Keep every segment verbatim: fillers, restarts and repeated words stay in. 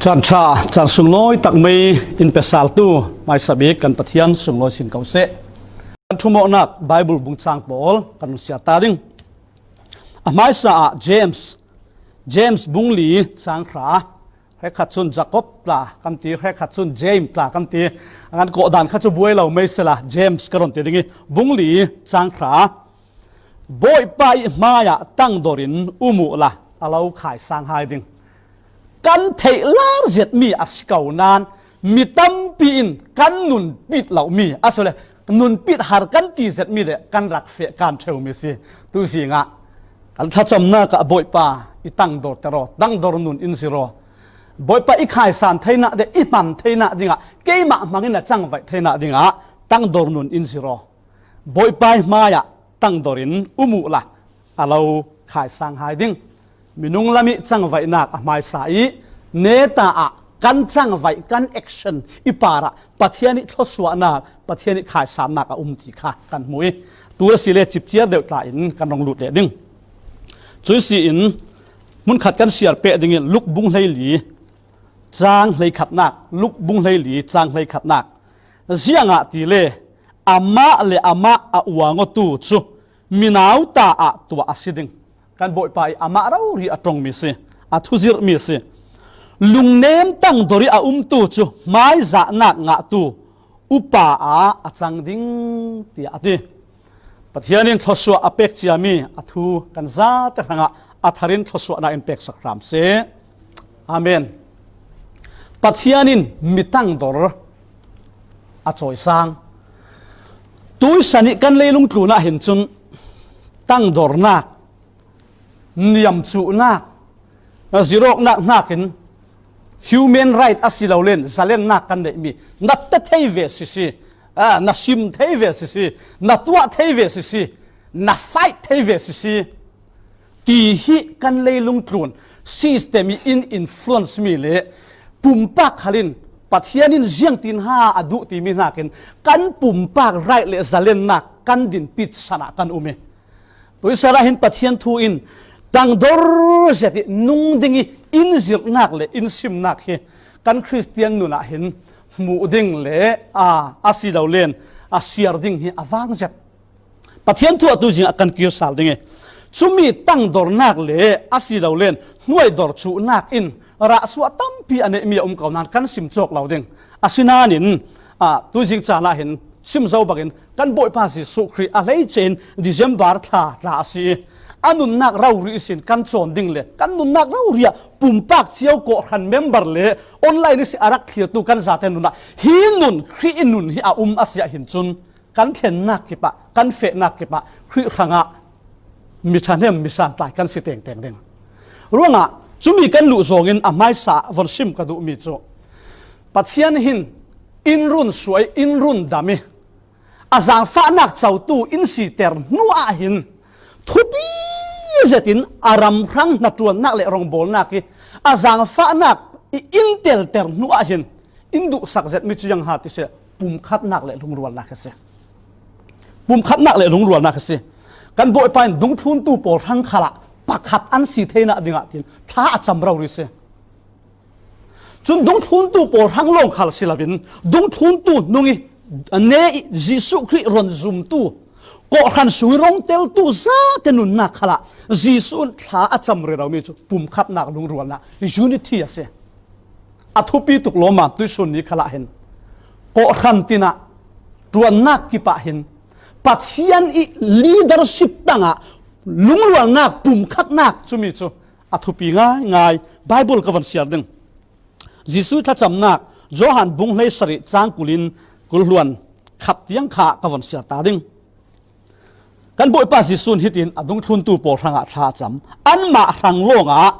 Kan ṭha chan sunglawi tak mai in pesaltu hmaisa bik kan Pathian sunglawi sin ko seh. Kan thumawhnak Bible bung chang pawl kan run siar ta ding. A hmaisa ah James, James bung li chang hra, hrekhat cun Jacob tla kan ti, hrekhat cun James tla kan ti. A kan kawhdan kha cu buai lo mai sela James ka run ti ding i, bung li chang hra, Bawipa i hmaiah tangdor in um uhla a lo khaisang hai ding. Kan theih lar zetmi a si ko nain mi tampi in kan nunpit lomi, a si le nunpit har kan ti zetmi le kan rak feh kan ṭheumi si. Tu zingah kan thlacamnak ah Bawipa i tangdor ter aw, tangdor nun in zir aw. Bawipa i khaisan theinak le i hman theinak dingah keimah hmangin a cangvaih theinak dingah tangdor nun in zir aw. Bawipa i hmaiah tangdor in um uhla a lo khaisang hai ding. Minung lam i cangvaihnak a hmaisa i neta ah kan cangvaih, kan action i parah Pathian i thluasuahnak, Pathian i khaisannak a um ti kha kan hmu i, tu a si le cipciar deuh tla in kan rung lut leh ding. Cui si in hmunkhat kan siar peh dingin Luk bung hleili cang hleikhatnak, Luk bung hleili cang hleikhatnak. Ziangah ti le amah le amah a uangawtu cu minau ta ah tuah a si ding. Kan Bawipa i amah rori a ṭongmi si, a thuzirhmi si. Lungnem tangdor i a umtu cu hmaizahnak ngahtu upa ah a cang ding, tiah a ti. Pathian in thluasuah a pek ciami a thu kan zate hrangah a thar in thluasuahnak in peksak hram seh. Amen. Pathian in mi tangdor a cawisang. Tuisan i kan leilung tlun ah hin cun tangdornak, niamcuhnak, zirawknak hnakin human right a si lo len zalennak kan neihmi, na ta thei ve sisi, a, na sim thei ve sisi, na tuah thei ve sisi, na fight thei ve sisi ti hi kan leilung tlun system i in influence mi le pumpak khal in Pathian in ziangtin ha a duh timi hnakin kan pumpak right le zalennak kan dinpit san ah kan um i, tuisan ah hin Pathian thu in tangdor zet i nung ding i in zirhnak le in simnak hi kan Khristian nun ah hin hmuh ding le, a, a si lo len a siar ding hi a vang zet. Pathian thu ah tu zing ah kan kir sal ding i, cumi tangdornak le a si lo len hnuaidor cuhnak in rahsuah tampi a neihmi a um ko nain kan sim cawk lo ding. Asinain, a, tu zing caan ah hin sim zo bangin kan Bawipa Jesuh Khrih a hleice in December thla tla a si i, a nunnak rori ihsin kan cawn ding le kan nunnak rori ah pumpak cio kawhhran member le online ihsin a rak thlirtu kan zate nun ah hi nun, Khrih i nun hi a um a si ah hin cun kan thlennak kip ah, kan fehnak kip ah Khrih hrangah mi ṭhahnem, mi santlai kan si tengteng ding. Ruangah cumi kan luh zawngin a hmaisa von sim ka duhmi cu Pathian hin in run suai, in run dam i, a zaangfahnak cotu in siter hnu ah hin thupi zetin a ram hrang hnaṭuannak le rawngbawlnak i a zaangfahnak i in telter hnu ah hin in duhsak zetmi cu ziang ha ti si, pumkhatnak le lungrualnak a si. Pumkhatnak le lungrualnak a si. Kan Bawipa in dungthluntu pawl hrang khalah pakhat an si theinak dingah tin thla a cam rori si. Cun dungthluntu pawl hrang lawng khal si loin dungthluntu hnung i ne i Jesuh Khrih ron zumtu kawhhran sung i rong teltu zate nunnak khalah Jesuh in thla a cam reromi cu pumkhatnak, lungrualnak, unity a si. A thupi tuk lawmmam tuihsun ni khalah hin kawhhran tinah ṭuannak kip ah hin Pathian i leadership tangah lungrualnak, pumkhatnak cumi cu a thupi ngaingai. Bible ka von siar ding. Jesuh thlacamnak Johan bung hleisarih cang kul in kul hluan khat tiang kha ka von siar ta ding. Kan Bawipa Jesuh in hitin a dungthluntu pawl hrangah thla a cam. Anmah hrang lawngah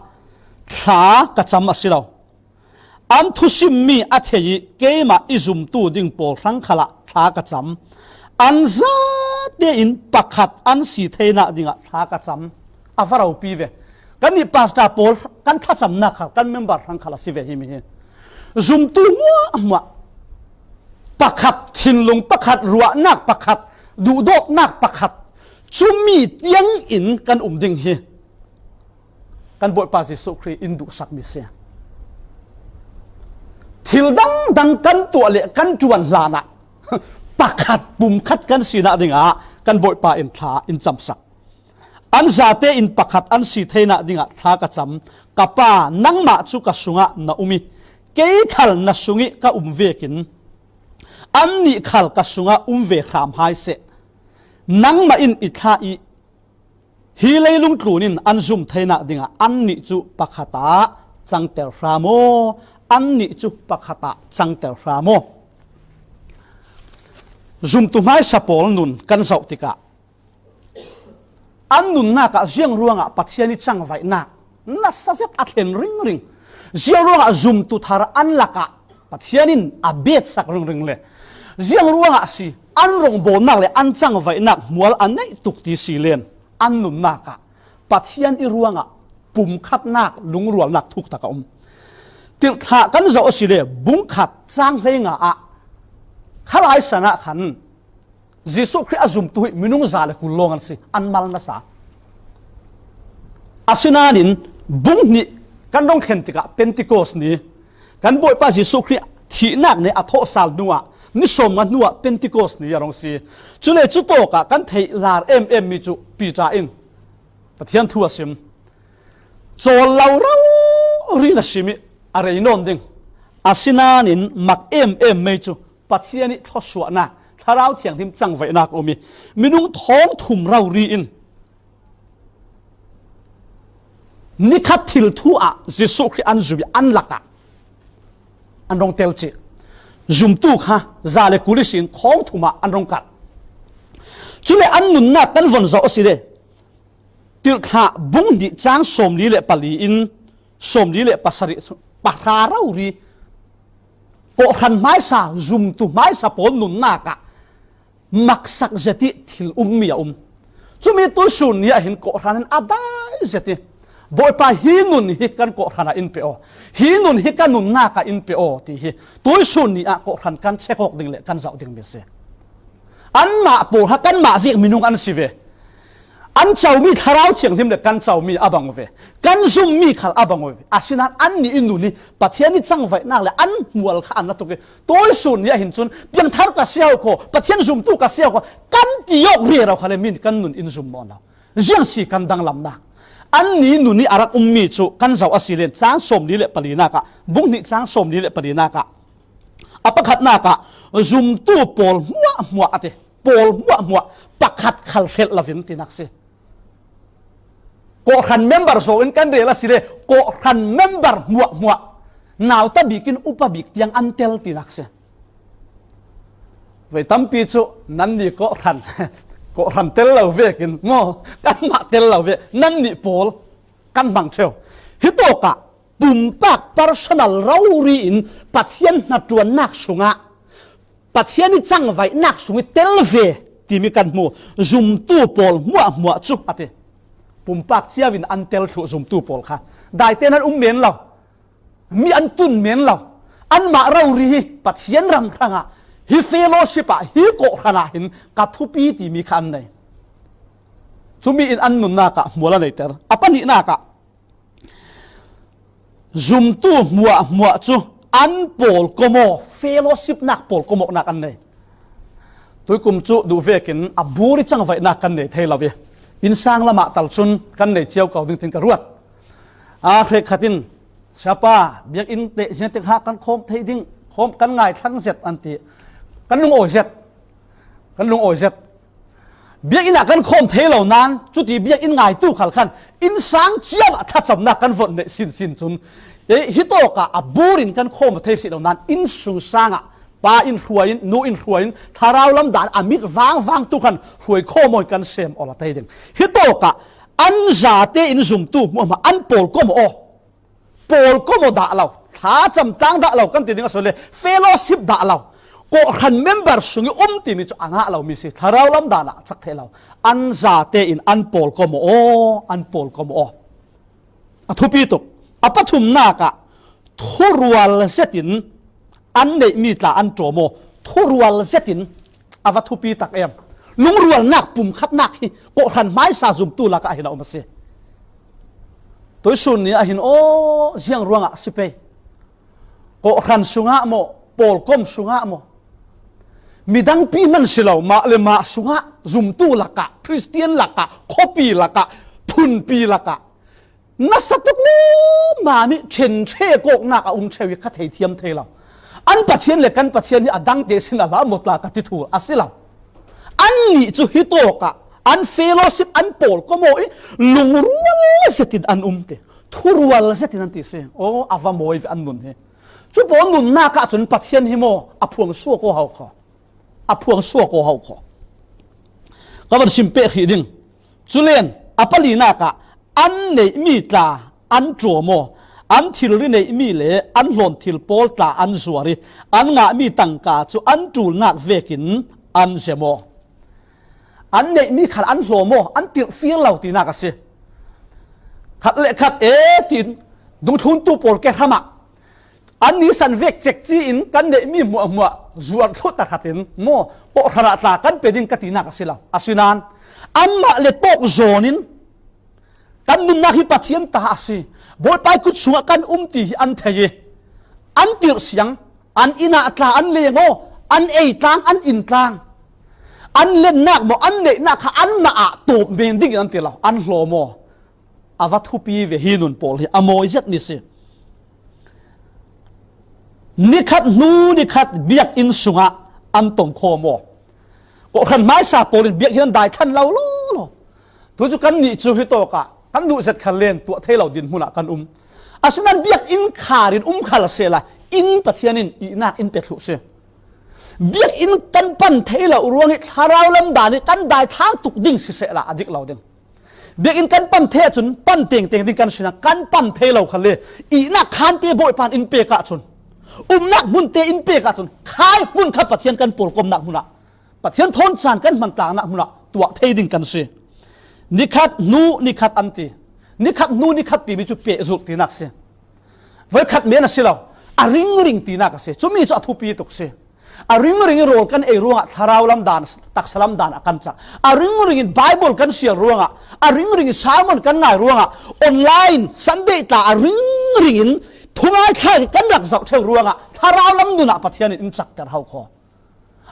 thla ka cam a si lo. An thusimmi a thei i keimah i zumtu ding pawl hrang khalah thla ka cam. An zate in pakhat an si theinak dingah thla ka cam. A va ropi ve. Kannih pastor pawl kan thlacamnak khal, kan member hrang khal a si ve hi mi hi. Zumtu hmuahhmuah pakhat thinlung, pakhat ruahnak, pakhat duhdawtnak, pakhat cumi tiang in kan um ding hi. Kan Bawipa Jesuh Khrih in duhsakmi si. thil dangdang kan tuah le kan ṭuan hlanah pakhat, pumkhat kan sinah dingah kan Bawipa in thla in camsak. An zate in pakhat an si theinah dingah thla ka cam. Ka Pa, nangmah cu ka sungah na um i kei khal na sungih ka um vekin annih khal ka sungah um ve hram hai seh. Nangmah in i thlah i hi leilung tlun in an zum theinak dingah annih cu pakhat ah cangter hram aw, annih cu pakhat ah cangter hram aw. Zumtu hmaisa pawl nun kan zoh tikah an nunnak ah ziang ruangah Pathian i cangvaihnak nasa zet a thlen ringring, ziang ruangah zumtu thar an lakah Pathian in a betsak ringring le ziang ruangah si an rongbawlnak le an cangvaihnak hmual a neih tuk ti si len an nunnak ah Pathian i ruangah pumkhatnak, lungrualnak thuk tak a um. Tirhthlah kan zoh a si le bungkhat cang hleinga ah khalai san ah khan Jesuh Khrih a zumtu hi minung za le kul lawng an si, an mal nasa. Asinain bung hnih kan rong thlen tikah Pentecost ni, kan Bawipa Jesuh Khrih thihnak ni a thawhsal hnuah ni sawmnga hnuah Pentecost ni a rong si. Cule cutawkah kan theih lar emem mi cu Peter in Pathian thu a sim. Cawl lo rori na sim i a rei nawn ding. Asinain mak emem mei cu Pathian i thluasuahnak, Thlarau Thianghlim cangvaihnak a um i minung thawng thum rori in nikhat thil thu ah Jesuh Khrih an zum i an lakah an rong tel cih. Zumtu kha za le kul ihsin thawng thum ah an rong kal. Cule an nunnak kan von zoh a si le Tirhthlah bung hnih cang sawmli le pali in sawmli le pasarih pahra rori kawhhran hmaisa, zumtu hmaisa pawl nunnak ah maksak zet i thil ummi a um. Cumi tuisun ni ah hin kawhhran in a dai zet i Bawipa, hi nun hi kan kawhhran ah in pe aw, hi nun hi kan nunnak ah in pe aw ti hi tuisun ni ah kawhhran kan check awk ding le kan zoh dingmi a si. Anmah pawl kha kanmah vek minung an si ve. An comi Thlarau Thianghlim le kan comi a bang ve. Kan zummi khal a bang ve. Asinain annih i nun i Pathian i cangvaihnak le an hmual kha an na tuk i tuisun ni ah hin cun piangthar ka si ho kho, Pathian zumtu ka si ho kho, kan ti awk rero kha le min kan nun in zum nawn lo. Ziang si kan danglamnak. Annih nun i a rak ummi cu kan zoh a si len cang sawmli le palinak ah, bung hnih cang sawmli le palinak ah, a pakhatnak ah zumtu pawl hmuahhmuah a ti. Pawl hmuahhmuah, pakhat khal hrelh lo in tinak si. Kawhhran member zawng in kan rel a si le kawhhran member hmuahhmuah nauta bik in upa bik tiang an tel tinak si. Vei tampi cu nannih kawhhran, kawhhran tel lo vekin maw, kanmah tel lo ve, nannih pawl kan hmang ṭheu. Hitawkah pumpak personal rori in Pathian hnaṭuannak sungah Pathian i cangvaihnak sung i tel ve timi kan hmu. Zumtu pawl hmuahhmuah cu a ti. Pumpak cio in an tel thluh zumtu pawl kha daite nan um men lo. Mi an tun men lo. Anmah rori hi Pathian ram hrangah hi fellowship ah, hi kawhhran ah hin ka thupi timi kha an nei. Cumi in an nunnak ah hmual a neiter. A pahnihnak ah zumtu hmuahhmuah cu an pawlkom aw, fellowship nak pawlkom awknak an nei. Tuikum cu duh vekin a bur i cangvaihnak kan nei thei lo i, innsang lamah tal cun kan nei cio ko ding tin ka ruat. A hrekkhat in, "Siapa, biakinn teh ziangtik hah kan khawm thei ding, khawm kan ngai thlang zet," an ti. Kan lungawi zet. Kan lungawi zet. Biakinn ah kan khawm thei lo nain, cuti biakinn ngaitu khal khan innsang cio ah thlacamnak kan von neih sinsin cun, eh, hitawk ah a bur in kan khawm thei hrih lo nain, innsungsang ah pa in hruai in, nu in hruai in, thlarau lam dan a mit vangvang tu khan hruai khawm aw in kan sem aw la thei ding. Hitawk ah an zate in zumtu hmuahhmuah an pawlkom aw. Pawlkom aw dah lo, thlacam tlang dah lo kan ti ding a si le, fellowship dah lo, kawhhran member sung i um timi cu a ngah lomi si, thlarau lam dan ah a cak theih lo. An zate in an pawlkom aw, an pawlkom aw. A thupi tuk. A pathumnak ah thurual zetin an neihmi tla an ṭawm aw, thurual zetin a va thupi tak em. Lungrualnak, pumkhatnak hi kawhhran hmaisa zumtu lakah hin a um a si. Tuisun ni ah hin aw, ziang ruangah si pei. Kawhhran sungah maw, pawlkom sungah maw, midangpi hman si lo, mah le mah sungah, zumtu lakah, Khristian lakah, khuapi lakah, phunpi lakah, nasa tuk lawmam ih ṭhenṭhe kawknak a um ṭheu ih ka theithiam thei lo. An Pathian le kan Pathian hi a dangte sin a hla maw tla ka ti thu a si lo. Annih cu hitawkah an fellowship, an pawlkom aw ih lungrual zetin an um ti, thurual zetin an ti si. Aw, a va mawi ve an nun hi. Cu pawl nunnak ahcun Pathian hi maw a phuang suak aw hau kho. A phuang suak aw hau kho. Ka van sim peh hrih ding. Culen a palinak ah an neihmi tla an ṭuam aw, an thilri neihmi le an hlawn thil pawl tla an zuar ih an ngahmi tangka cu an ṭulnak vekin an zem aw. An neihmi khal an hlawm aw, an tirh fial lo tinak a si. Khat le khat e tiin dungthluntu pawl ke hram ah an nisan vek cekci in kan neihmi hmuahhmuah zuar thluh takhatin maw, kawhhran ah tla kan pe ding ka tinak a si lo. Asinain anmah le tawk zawn in kan nunnak hi Pathian ta a si, Bawipa ih kut sungah kan um ti hi an thei ih an tirh siang, an inn ah tla an leng aw, an ei tlang, an inn tlang, an lennak maw, an neihnak kha anmah ah tawp men dingin an ti lo, an hlawm aw. A va thupi ve hi nun pawl hi a mawi zet ni si. Nikhat hnu nikhat biakinn sungah an tongkhawm aw. Kawhhran hmaisa pawl in biakinn an dai thlan lo law law. Tu cu kannih cu hitawkah kan duh zet khal len tuah thei lo dinhmun ah kan um. Asinain biakinn khar in um khal sehla inn Pathian in ihnak in pe thluh si. Biakinn kan pan thei lo ruangih thlarau lam dan ih kan dai thlang tuk ding sisehla a dik lo ding. Biakinn kan pan thei ahcun pan tengteng ding kan si nain kan pan thei lo khal le ihnak khante Bawipa in in pek ahcun, umnak hmunte in pek ahcun khai hmun kha Pathian kan pawlkomnak hmun ah, Pathian thawn caan kan hman tlangnak hmun ah tuah thei ding kan si. Nikhat hnu nikhat an ti. Nikhat hnu nikhat timi cu pehzulh tinak si. Voikhat men a si lo, a ringring tinak a si. Cumi cu a thupi tuk si. A ringring ih rawl kan ei ruangah thlarau lam dan, taksa lam dan a kan cak. A ringring in Baibal kan sial ruangah, a ringring in sermon kan ngai ruangah, online Sunday tla a ringring in thungai thlak ih kan rak zoh ṭheu ruangah thlarau lam nun ah Pathian in in cakter hau kho.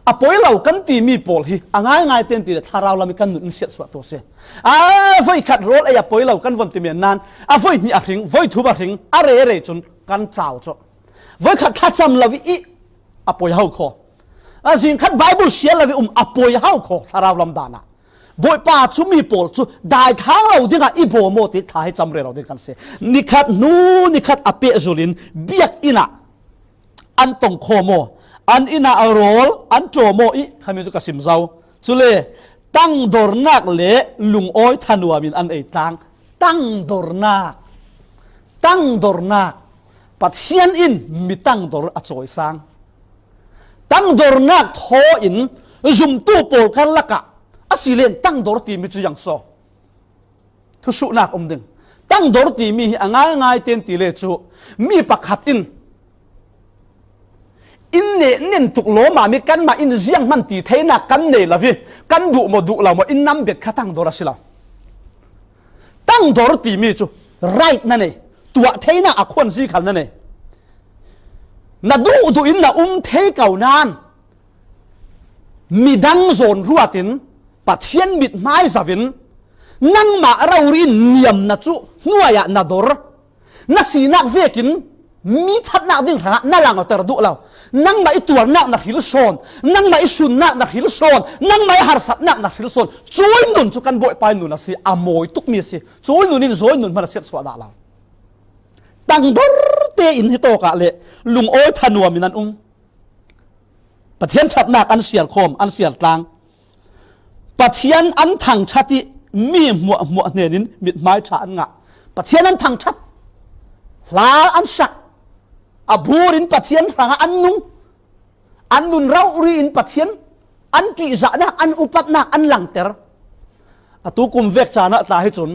A poi lo kan timi pawl hi a ngaingai tein ti le thlarau lam ih kan nun in siatsuahtu a si. A voikhat rawl ei a poi lo kan von ti men nain a voi hnih a hring, voi thum a hring, a rere cun kan cau cu. Voikhat thlacam lo ih a poi hau kho. A zingkhat Baibal sial lo ih um a poi hau kho thlarau lam dan ah. Bawipa cumi pawl cu dai thlang lo dingah i bawm aw ti thla hi cam rero ding kan si. Nikhat hnu nikhat a pehzulh in biakinn ah an tongkhawm aw, an inn ah a rawl an ṭawm aw ih khami cu ka sim zo. Cule tangdornak le lungawi thanuam in an ei tlang. Tangdornak, tangdornak, Pathian in mi tangdor a cawisang. Tangdornak thaw in zumtu pawl karlak ah a si len tangdor timi cu ziang so? Thusuhnak um ding. Tangdor timi hi a ngaingai tein ti le cu mi pakhat in in neh nen tuk lawmam ih kanmah in zianghman ti theinak kan nei lo ih kan duh maw duh lo maw in nam bet kha tangdor a si lo. Tangdor timi cu right na nei, tuah theinak a khuanzi khal na nei. Na duhduh in na um thei ko nain midang zawn ruat in Pathian mithmai zoh in nangmah rori in niam na cu hnuai ah na dor. Na sinak vekin mi thatnak ding hrangah na langter duh lo. Nangmah ih tuarnak na hril sawn, nangmah ih sunnak na hril sawn, nangmah ih harsatnak na hril sawn. Cuih nun cu kan Bawipa ih nun a si, a mawi tukmi a si. Cuih nun in zawi nun hman a siatsuah dah lo. Tangdor tein hitawk ah le lungawi thanuam in an um. Pathian ṭhatnak an siar khawm, an siar tlang. Pathian an thangṭhat ih mi hmuahhmuah hnenin mithmai ṭha an ngah. Pathian an thangṭhat. Hla an sak. A bur in Pathian hrangah an nung. An nun rori in Pathian an ṭihzahnak, an upatnak an langter. Atu kum vek caan ah tla hi cun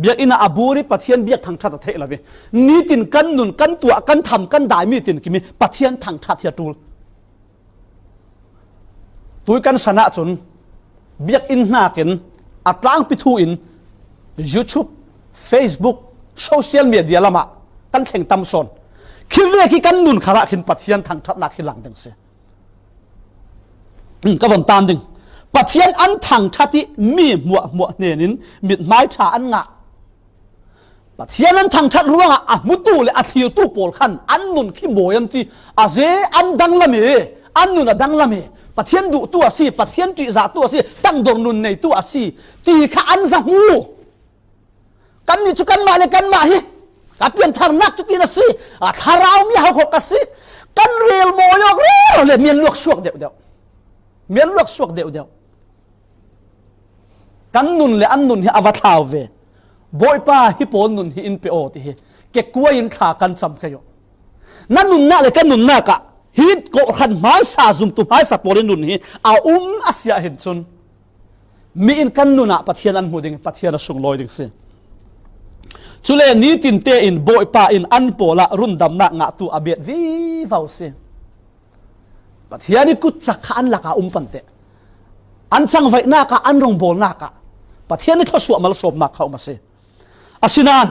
biakinn ah a bur ih Pathian biak thangṭhat a theih lo ih nitin kan nun, kan tuah, kan tham, kan daimi tin kimi Pathian thangṭhat hi a ṭul. Tui kan san ahcun biakinn hnakin a tlangpi thu in YouTube, Facebook, social media lamah kan thleng tam sawn. Khi vek hi kan nun kharah khin Pathian thangṭhatnak hi lang ding si. Ka von tan ding. Pathian an thangṭhat i mi hmuahhmuah hnenin mithmai ṭha an ngah. Pathian an thangṭhat ruangah a hmutu le a thlirtu pawl khan an nun khi mawi an ti. A ze an danglam e, an nun a danglam e. Pathian duhtu a si, Pathian ṭihzahtu a si, takdor nun neitu a si ti kha an za hmu. Kannih cu kanmah le kanmah hi ka piantharnak cu tin a si. A thlarau mi hauhawk ka si. Kan rel mawi awk rero le mianluak suak deuhdeuh. Mianluak suak deuhdeuh. Kan nun le an nun hi a va thlau ve. Bawipa, hi pawl nun hi in pe aw ti hi kekuai in thla kan cam kei uh. Na nunnak le ka nunnak ah hi kawhhran hmaisa, zumtu hmaisa pawl in nun hi a um a si ah hin cun, mi in kan nun ah Pathian an hmu ding, Pathian a sunglawi ding si. Cule nitin tein Bawipa in an pawl ah rundamnak ngahtu a bet vivo si. Pathian i kutcak kha an lakah um pante. An cangvaihnak ah, an rongbawlnak ah Pathian i thluasuah malsawmnak kha um a si. Asinain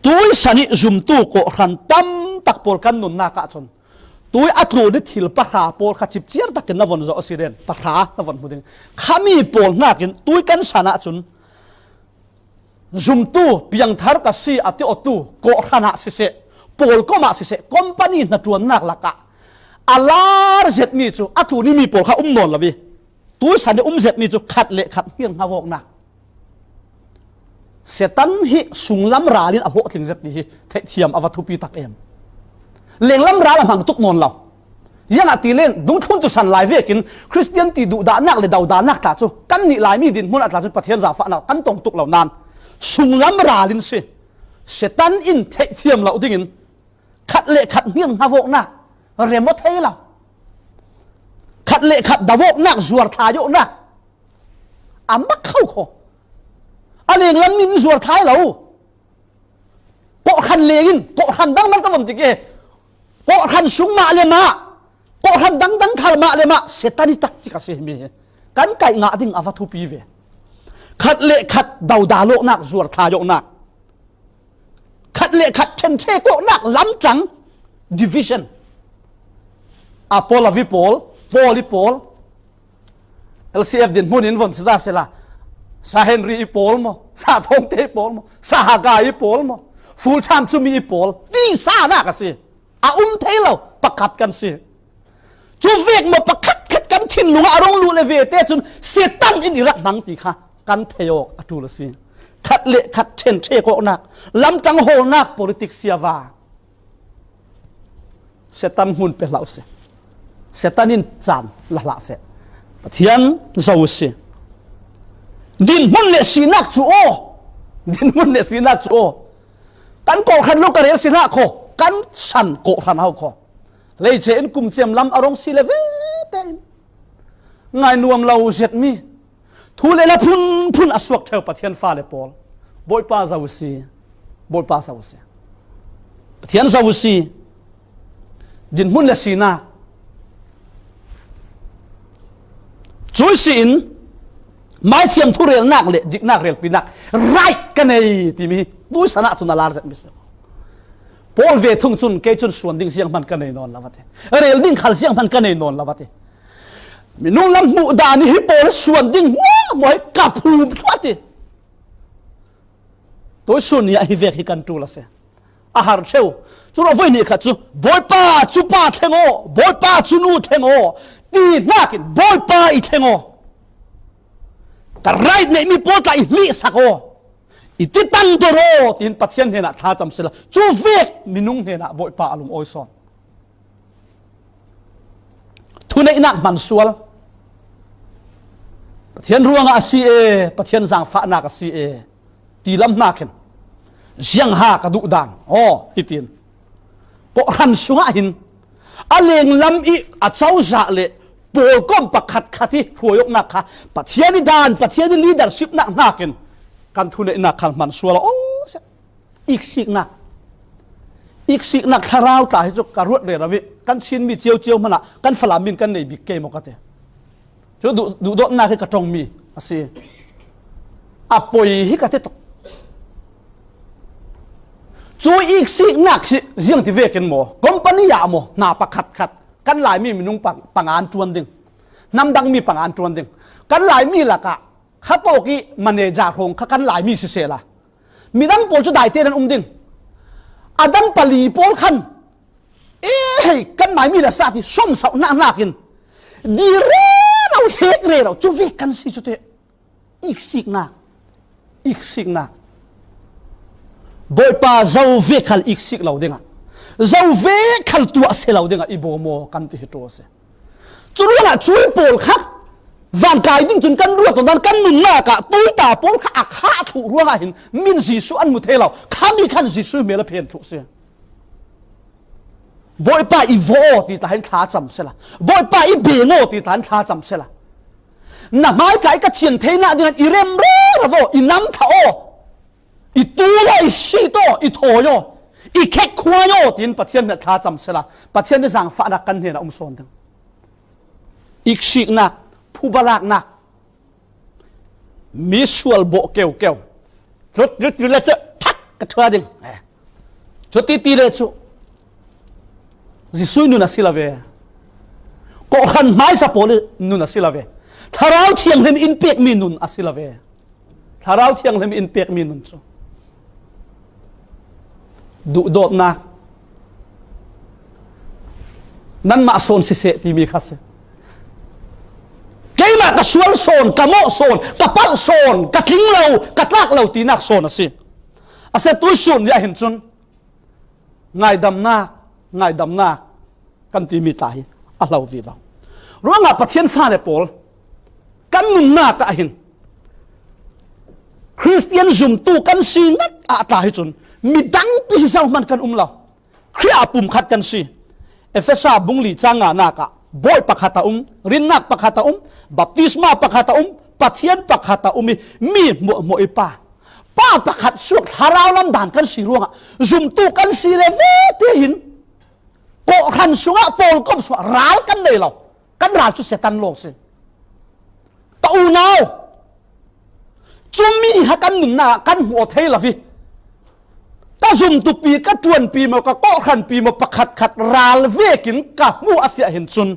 tuisan i zumtu kawhhran tam tak pawl kan nunnak ah cun tui a tlun i thil pahra pawl kha cipciar takin na von zawh a si len, pahra na von hmu ding. Khami pawl hnakin tui kan san ah cun zumtu, piangthar ka si a ti awtu kawhhran ah siseh, pawlkom ah siseh, company hnaṭuannak lakah a lar zetmi cu a tlun i mi pawl kha um nawn lo i, tuisan i um zetmi cu khat le khat hngirhnga vawknak. Satan hi sunglam ral in a hlawhtling zet ti hi theihthiam a va thupi tak em. Lenglam ral a hmang tuk nawn lo. Ziangahtile dungthlun tusan lai vekin Khristian ti duhdahnak le dodahnak tla cu kannih Laimi dinhmun a tla cu Pathian zaangfahnak kan tong tuk lo nain sunglam ral in si. Satan in theihthiam lo dingin khat le khat hngirhnga vawknak rem aw thei lo. Khat le khat dawknak, zuarthlai awknak a mak kho kho. A lenglam in zuarthlai lo. Kawhhran leng in, kawhhran dang man ka von ti ke. Kawhhran sung mah le mah, kawhhran dangdang khal mah le mah, Satan i taktik a si mi hi. Kan kaih ngah ding a va thupi ve. Khat le khat dodalawknak, zuarthlai awknak. Khat le khat ṭhenṭhek awknak lamtang, division. Apollo i pawl, Paul i pawl, L C F dinhmun in von si ta sela, Sa Henry i pawl maw, Sa Thawngte i pawl maw, Sa Hagai i pawl maw, Ful Chan Cumi i pawl, ti sanak a si. A um thei lo, pakhat kan si. Cu vek maw, pakhatkhat kan thinlung ah a rung luh le ve te cun Satan in i rak hmang ti kha kan thei awk a ṭul a si. Khat le khat ṭhenṭhek awknak, lamtang hawlnak, politics siava. Satan hmun pe hlah u sih. Satan in caan la hlah seh. Pathian zo u sih. Dinhmun le sinak cu aw. Dinhmun le sinak cu aw. Kan kawhhran lo ka rel si hlah kho. Kan san kawhhran a hau kho. Leice in kum cem lam a rong si le ve tein ngai nuam lo zetmi, thu le la phunphun a suak ṭheu Pathian fale pawl, Bawipa zo u si, Bawipa zo u si, Pathian zo u si. Dinhmun le sinak, cui si in maithiam thu relnak le diknak relpinak right ka nei timi hi tuisan ah cun a lar zetmi si. Paul ve thung cun kei cun suan ding zianghman ka nei nawn lo a ti. Rel ding khal zianghman ka nei nawn lo a ti. Minung lam hmuh dan hi pawl suan ding hmuahhmuah hi ka phum thluah ti. Tuisun ni ah hi vek hi kan ṭul a si. A har ṭheu. Cu rawh voi nih khat cu, Bawipa, cu pa thleng aw, Bawipa, cu nu thleng aw, ti hnakin Bawipa i thleng aw. Ka right neihmi pawl tla i hlihsak aw. I ti tangdor aw, tiin Pathian hnenah thlacam sila. Cu vek minung hnenah Bawipa a lungawi sawn. Thuneihnak hmansual. Pathian ruangah a si e, Pathian zaangfahnak a si e, ti lam hnakin ziangha ka duh dan. Aw, hitin. Kawhhran sungah hin a lenglam i a cozah le pawlkom pakhatkhat i hruaiawknak kha Pathian i dan, Pathian i leadership nak hnakin kan thuneihnak khal hmansual aw. Iksiknak, iksiknak thlarau tla hi cu ka ruat rero i kan Chinmi ciocio hmanah kan Falam min kan nei bik kei maw ka ti. Cu duh, duhdawtnak hi ka ṭongmi a si. A poi hi ka ti tuk. Cu iksiknak hi ziang ti vekin maw, company ah maw, hna pakhat khat kan Laimi minung pang, panga an ṭuan ding, hnamdang mi panga an ṭuan ding. Kan Laimi lakah khatawk i manager hrawng kha kan Laimi sisehla, midang pawl cu daite nan um ding. A dang pali pawl khan, "E hei, kan Laimi la sa ti somsauh hnak hnakin di rero, hek rero, cu vek kan si cu teh." Iksiknak, iksiknak. Bawipa, zo vek khal iksik lo dingah, zo vek khal tuah si lo dingah i bawm aw kan ti hi ṭul a si. Cu ruangah cui pawl kha van kai ding cun kan ruat awk dan, kan nunnak ah tuita pawl kha a khah thluh ruangah hin min Jesuh an mu thei lo. Khami khan Jesuh hmel a phen thluh si. Bawipa, i vaw aw ti tla hin thla cam sela. Bawipa, i beng aw ti tla hin thla cam sela. Na hmaika i ka thian theinak dingah i rem rero aw, i nam thlah aw, i tul aw, i sit aw, i thawi aw, i khek khuai aw tiin Pathian hmeh thla cam sela. Pathian nih zaangfahnak kan hnenah um sawn ding. Iksiknak, phubalaknak, mi sual bawh keukeu. Lut, lut, lut le cu thak ka ṭhua ding. Eh. Cuti ti le cu Jesuh nun a si lo ve. Kawhhran hmaisa pawl i nun a si lo ve. Thlarau Thianghlim in pekmi nun a si lo ve. Thlarau Thianghlim in pekmi nun cu duhdawtnak, nanmah sawn siseh timi kha si. Keimah ka sual sawn, ka mawh sawn, ka palh sawn, ka tling lo, ka tlak lo tinak sawn a si. A si tuihsun nih ah hin cun ngaidamnak, ngaidamnak kan timi tla hi a hlo vivo. Ruangah Pathian fale pawl kan nunnak ah hin Khristian zumtu kan si ngat ah tla hi cun midang pi hi zohman kan um lo. Khrih ah pumkhat kan si. Efesa bung li cang nganak ah bawi pakhat a um, rinnak pakhat a um, baptisma pakhat a um, Pathian pakhat a um i mi hmuahhmuah i pa, pa pakhat suak thlarau lam dan kan si ruangah zumtu kan si le vete hin kawhhran sungah, pawlkom sungah ral kan nei lo. Kan ral cu Satan lawng si. Ka unau, cumi ha kan nunnak ah kan hmuh aw thei lo i ka zumtupi, ka ṭuanpi maw, ka kawhhranpi maw, pakhatkhat ral vekin ka hmuh a si ah hin cun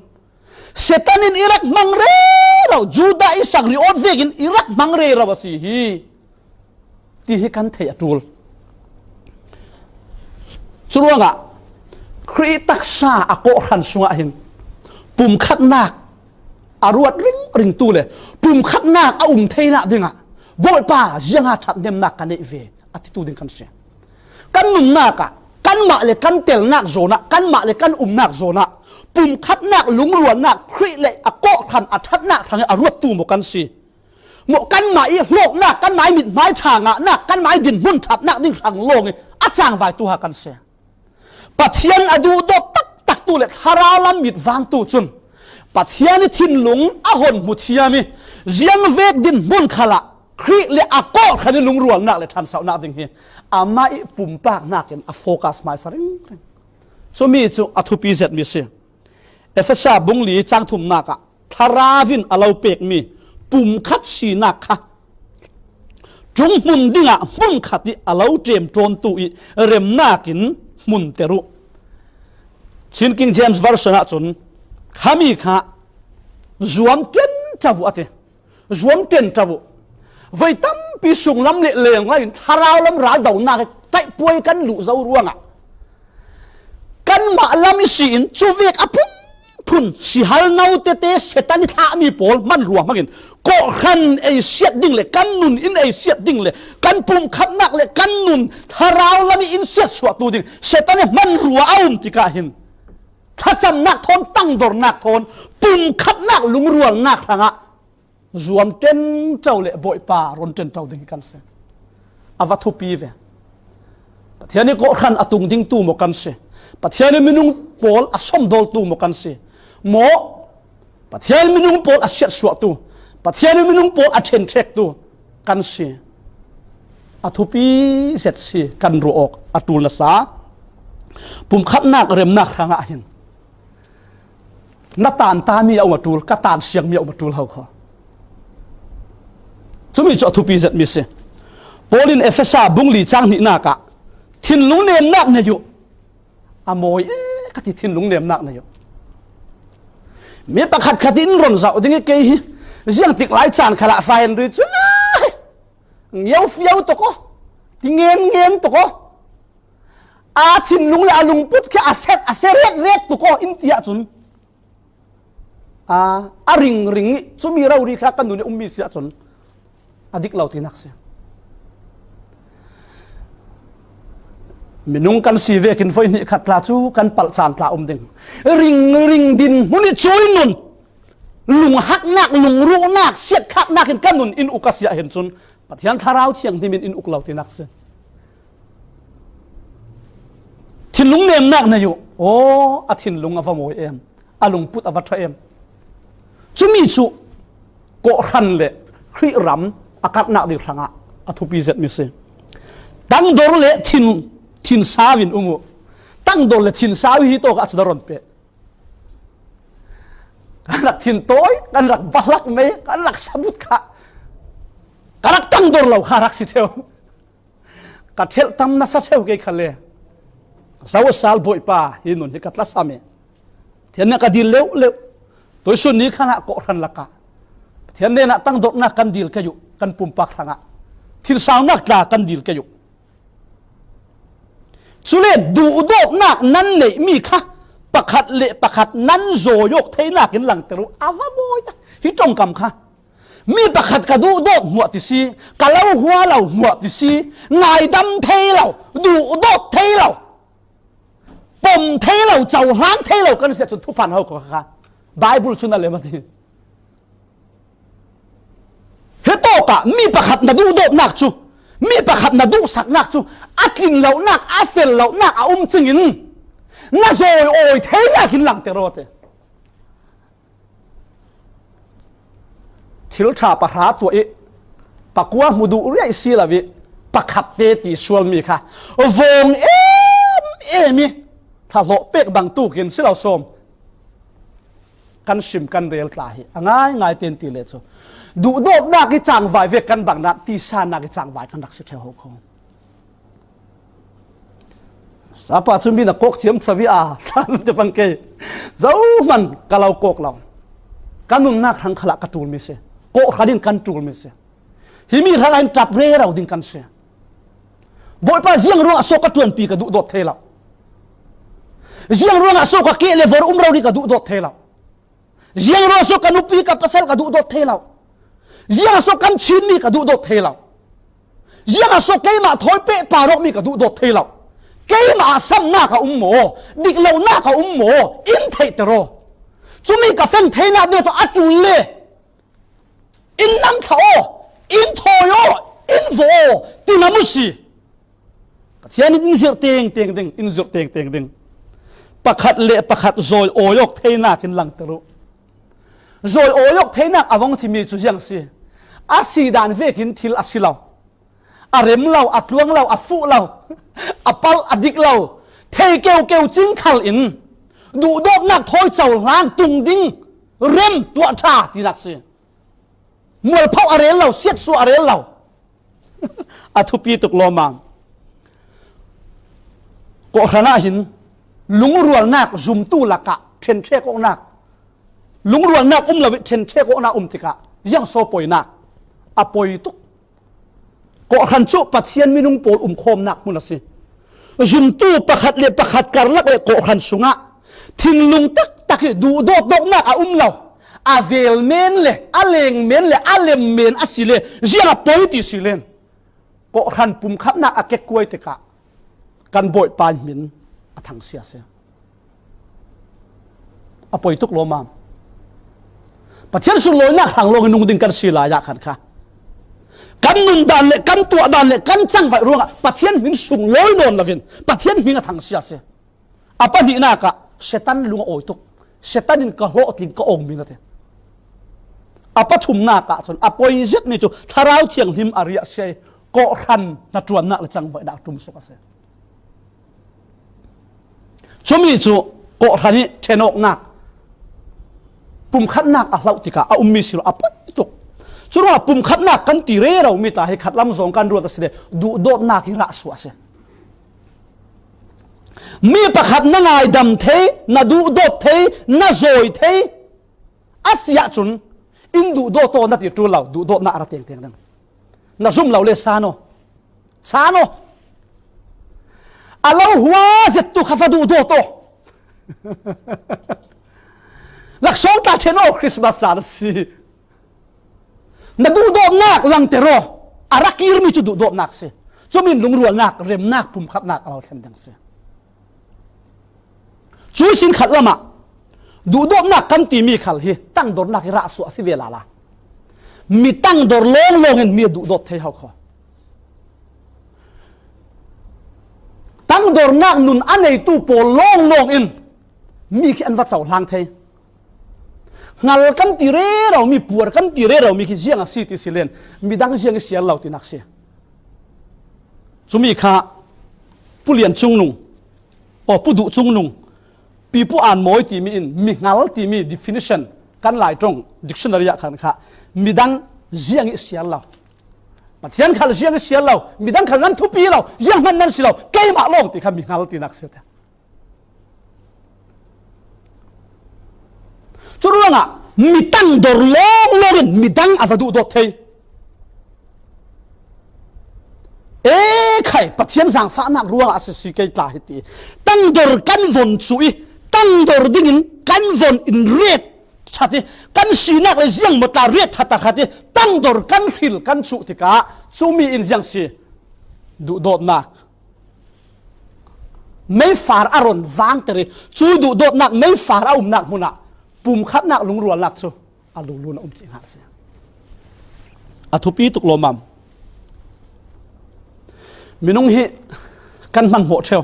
Satan in i rak hmang rero, Judah i sang riawt vekin i rak hmang rero a si hi. Ti hi kan theih a ṭul. Curuangah Khrih taksa a kawhhran sungah hin pumkhatnak a ruat ringringtu le pumkhatnak a um theinak dingah Bawipa, ziangha ṭhathnemnak ka neih ve, a titu ding kan si. Kan nunnak ah, kanmah le kan telnak zawnah, kanmah le kan umnak zawnah pumkhatnak, lungrualnak, Khrih le a kawhhran a ṭhatnak hrangih a ruattu maw kan si? Maw kanmah i hlawknak, kanmah i mithmai ṭha ngahnak, kanmah i dinhmun ṭhatnak ding hrang lawng i a cangvaitu ha kan si. Pathian a duhdawt taktaktu le thlarau lam mitvangtu cun Pathian i thinlung a hon hmu thiam i ziangvek dinhmun khalah Khrih le a kawhhran i lungrualnak le ṭhansauhnak ding hi amah i pumpaknak in a focus hmaisa ringring. Cumi cu a thupi zetmi si. Efesa bung li cang thumnak ah Thlarau in a lo pekmi pumkhat sinak kha ṭunghmun dingah hmunkhat i a lo ṭemṭawntu i remnak in hmunter uh. Chin King James Version ah cun khami kha zuam ṭenṭo uh a ti. Zuam ṭenṭo uh. Voi tampi sunglam le lenglai in thlarau lam raldonak i taihpuai kan luh zo ruangah kanmah lam i si in cuvek a phunphun sihal no tete Satan i thlahmi pawl hman ruahmang in kawhhran ei siat ding le kan nun in ei siat ding le kan pumkhatnak le kan nun thlarau lam i in siatsuahtu ding Satan i hmanrua a um tikah hin thlacamnak thawn, tangdornak thawn, pumkhatnak lungrualnak hrangah zuam ṭenṭo le Bawipa ron ṭenṭo ding hi kan si. A va thupi ve. Pathian i kawhhran a tung dingtu maw kan si? Pathian i minung pawl a somdawltu maw kan si? Maw Pathian i minung pawl a siatsuahtu, Pathian i minung pawl a ṭhenṭhektu kan si? A thupi zet si kan ruah awk a ṭul nasa. Pumkhatnak remnak hrangah hin na tanta mi a um a ṭul, ka tan siang mi a um a ṭul ho kho. Cumi cu a thupi zetmi si. Paul in Efesa bung li cang hnihnak ah Thinlung nemnak nei uh. A mawi e ka ti, thinlung nemnak nei uh. Mi pakhat khat in ron zauh ding i kei hi. Ziang tik lai caan kha lah sa hen rih cu, "Ai, ngiau fiau tuk aw, ti ngen ngen tuk aw, a thinlung le a lungput khi a set, a se ret ret tuk aw," in ti ahcun, a, a ring ring i cumi rori kha kan nun i ummi si ahcun a dik lo tinak si. Minung kan si vekin voi hnih khat tla cu kan palh caan tla um ding. Ring ring din hmun i cui nun, lunghaknak, lungruhnak, siatkhaknak in kan nun in uk a si ahhin cun Pathian Thlarau Thianghlim in in uk lo tinak si. Thinlung nemnak nei uh. Aw, a thinlung a va mawi em, a lungput a va ṭha em. Cumi cu kawhhran le Khrih ram a karhnak ding hrangah a thupi zetmi si. Tangdor le thin, thinsau in um uh. Tangdor le thinsau hi tawk ah cun a ron peh. Kan rak thin tawi, kan rak bahlak mei, kan rak sabut kha. Ka rak tangdor lo kha rak si ṭheu. Ka ṭhelh tam nasa ṭheu kei kha le. Ka zo a sal Bawipa, hi nun hi ka tlasam e. Pathian nih ka dil leuh leuh. Tuisun ni khan ah kawhhran lakah Pathian hnenah tangdornak kan dil kei uh, kan pumpak hrangah thinsaunak tla kan dil kei uh. Cule duhdawtnak nan neihmi kha pakhat le pakhat nan zawi awk theinak in langter uh. A va mawi a, hi ṭongkam kha. Mi pakhat ka duhdawt hmuah ti si, ka lo hua lo hmuah ti si, ngaidam thei lo, duhdawt thei lo, pom thei lo, cohlang thei lo kan si ahcun thuphan ho kha kha. Baibal cu na lem a ti. Hi tawkah mi pakhat na duhdawtnak cu, mi pakhat na duhsaknak cu a tlin lonak, a fel lonak a um cingin na zawi awi theinak in langter aw te. Thil ṭha pahra tuah i pakua hmu duh riai si lo i pakhat te ti sualmi kha vawng em em i thlahlawh pek bang tukin si lo sawm. Kan sim kan rel tla hi a ngaingai ten ti le cu duhdawtnak i cangvai ve kan bang nan tisannak i cangvai kan rak si ṭheu ho kho. Sapa cu mi na kawk ciam cavi a tlan te pang kei. Zohman ka lo kawk lo. Ka nunnak hrang khalah ka ṭulmi si. Kawhhran in kan ṭulmi si. Hi mi hrangah in ṭap rero ding kan si. Bawipa, ziang ruangah so ka ṭuanpi ka duhdawt thei lo. Ziang ruangah so ka keh le vor um rori ka duhdawt thei lo. Ziang ruang so ka nupi ka pasal ka duhdawt thei lo. Ziang so kan Chinmi ka duhdawt thei lo. Ziang so keimah thawi peh par awkmi ka duhdawt thei lo. Keimah ah samnak a um maw, diklonak a um maw, in theihter aw. Cumi ka feng theinak deuh tawh a ṭul le in nam thlah aw, in thawi aw, in vawh aw, ti na mu si. Pathian in in zirh tengteng ding, in zirh tengteng ding. Pakhat le pakhat zawi awi awk theinak in langter uh. Zawi awi awk theinak a vong thimi cu ziang si. A si dan vekin thil a si lo. A rem lo, a tluang lo, a fuh lo, a palh a dik lo, thei keukeu cing khal in duhdawtnak thawi cohlang tung ding rem tuah ṭha tinak si. Mualphoh a rel lo, siatsuah a rel lo. A thupi tuk lawmmam. Kawhhran ah hin lungrualnak zumtu lakah ṭhenṭhek awknak, lungrualnak um lo i ṭhenṭhek awknak um tikah ziang so poinak a poi tuk. Kawhhran cu Pathian minung pawl umkhawmnak hmun a si. Zumtu pakhat le pakhat karlak le kawhhran sungah thinlung taktak i duhdawt dawknak a um lo. A vel men le a leng men le a lem men a si le ziang a poi ti si len kawhhran pumkhatnak a kekkuai tikah kan Bawipa hmin a thangsia si. A poi tuk lawmmam. Pathian sunglawinak hrang lawng i nung ding kan si lai ah khan kha kan nun dan le kan tuah dan le kan cangvaih ruangah Pathian hmin sunglawi nawn lovin Pathian hmin a thangsia si. A pahnihnak ah Satan lung a awi tuk. Satan in ka hlawhtling ka awngmi na ti. A pathumnak ah cun a poi zetmi cu Thlarau Thianghlim a riahsia i kawhhran hnaṭuannak le cangvaihnak a ṭumsuk a si. Cumi cu kawhhran i ṭhenawknak, pumkhatnak a hloh tikah a ummi si lo a poi tuk. Curuangah pumkhatnak kan ti rero mi tla hi khatlam zong kan ruat a si le duhdawtnak hi rah suah a si. Mi pakhat na ngaidam thei, na duhdawt thei, na zawi thei a si ahcun in duhdawt aw na ti ṭul lo, duhdawtnak a ra tengteng ding. Na zum lo le san aw, san aw. A lo hua zettu kha va duhdawt aw. Laksawng tla ṭhen aw, Christmas caan a si. Na duhdawtnak langter aw. A ra kirmi cu duhdawtnak si. Cumin lungrualnak, remnak, pumkhatnak a lo thlen ding si. Cu sin khat lamah duhdawtnak kan timi khal hi tangdornak i rah suah si ve lala. Mi tangdor lawnglawng in mi a duhdawt thei hau kho. Tangdornak nun a neitu pawl lawnglawng in mi khi an va cohlang thei. Hngal kan ti rero mi, puar kan ti rero mi khi ziang a si ti si len, midang ziang i siar lo tinak si. Cumi kha Pu Lian Cung Nung, aw, Pu Duh Cung Nung, Pi Pu An Mawi timi in mi hngal timi definition kan Lai ṭong dictionary ah khan kha midang ziang i siar lo, Pathian khal ziang i siar lo, midang khal nan thupi lo, ziang hman nan si lo, keimah lawng ti kha mi hngal tinak si te. Curuangah mi tangdor lawnglawng in midang a va duhdawt thei. E khai, Pathian zaangfahnak ruangah a si si kei tla hi ti. Tangdor kan von cu i, tangdor dingin kan von in ret ṭhat i, kan sinak le ziang maw tla ret ṭhat a khat i, tangdor kan hril kan chuh tikah cumi in ziang si? Duhdawtnak meifar a ron vangter i, cu duhdawtnak meifar a umnak hmunah pumkhatnak, lungrualnak cu a lunglun a um cih hnga a si. A thupi tuk lawmmam. Minung hi kan hmanhmawh ṭheu.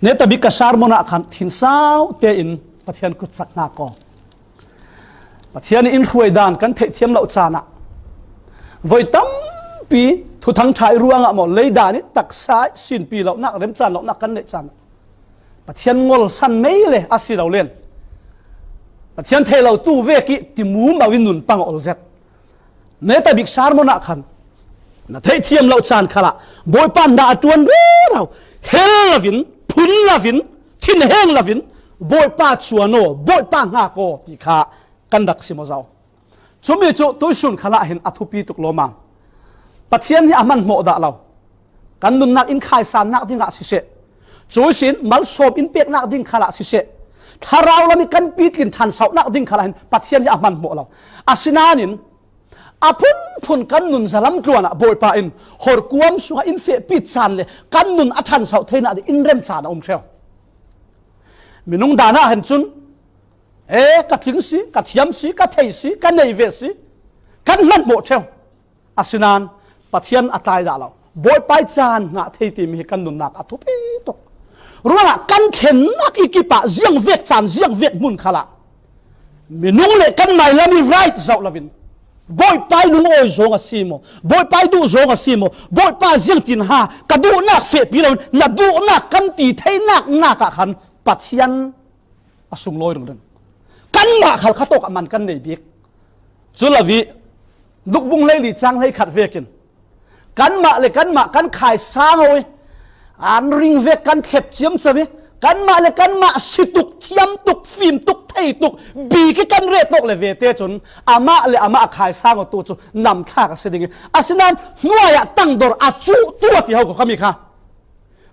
Netabik ka sermon ah khan thinsau tein Pathian kutsak hna ko. Pathian in hruai dan kan theihthiam loh caan ah voi tampi thuthang ṭha i ruangah maw, lei dan i taksa i sinpi lonak, remcaan lonak kan neih caan ah Pathian ngol san mei le a si lo len Pathian thei lo tu vek i timu mau in nun pang a ol zet. Netabik sermon ah khan na theihthiam loh caan khalah Bawipa hna a ṭuan rero, hel lovin, phun lovin, thinheng lovin, Bawipa cuan aw, Bawipa hngak aw ti kha kan rak sim aw zo. Cumi cu tuisun khalah hin a thupi tuk lawmmam. Pathian hi a hmanhmawh dah lo. Kan nunnak in khaisannak dingah siseh, cuisin malsawm in peknak ding khalah siseh, thlarau lam i kan pitlin ṭhansohnak ding khalah hin Pathian hi a hmanhmawh lo. Asinain a phunphun kan nun zalam tluan ah Bawipa in horkuam sungah in fehpi caan le kan nun a ṭhansoh theinak ding in rem caan a um ṭheu. Minung dan ah hin cun, e, ka tling si, ka thiam si, ka thei si, ka nei ve si, kan hmanhmawh ṭheu. Asinain Pathian a tlai dah lo. Bawipa i caan hngah thei timi hi kan nunnak a thupi tuk. Ruangah kan thlennak i kipah ziang vek caan, ziang vek hmun khalah minung le kan mailam i right zoh lovin, Bawipa i lungawi zawng a si maw, Bawipa i duh zawng a si maw, Bawipa ziangtin ha ka duhnak fehpi loin na duhnak kan ti theinak nak ah khan Pathian a sunglawi ringring. Kanmah khal kha tawk ah man kan nei bik. Cu lo i Lukbung hleili cang hleikhat vekin kanmah le kanmah kan khaisang aw i an ring vek kan thlep ciamco i kanmah le kanmah si tuk, thiam tuk, fim tuk, thei tuk, bik i kan ret awk le vete cun amah le amah a khaisang aw tu cu namthlak a si ding i, asinain hnuai ah tangdor a cuh tu a ti ho ko kha mi kha.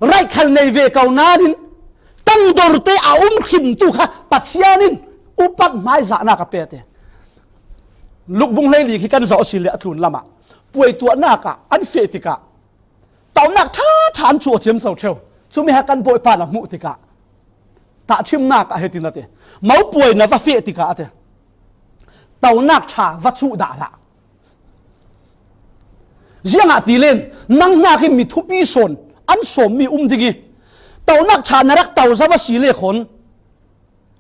Raih khal nei ve ko nain tangdor te a um hrim tu kha Pathian in upat hmaizahnak a pe te. Lukbung hleili khi kan zoh a si le a tlun lamah puai tuahnak ah an feh tikah tonak ṭha ṭha an cuh a ciamco ṭheu. Cumi ha kan Bawipa na hmuh tikah tahṭhimnak ah hitin a ti, mopuai na va feh tikah a ti, tonak ṭha va cuh dah hlah. Ziangahtile nang hna khi mi thupi sawn an sawmmi um ding i, tonak ṭha na rak to zo a si le khawn,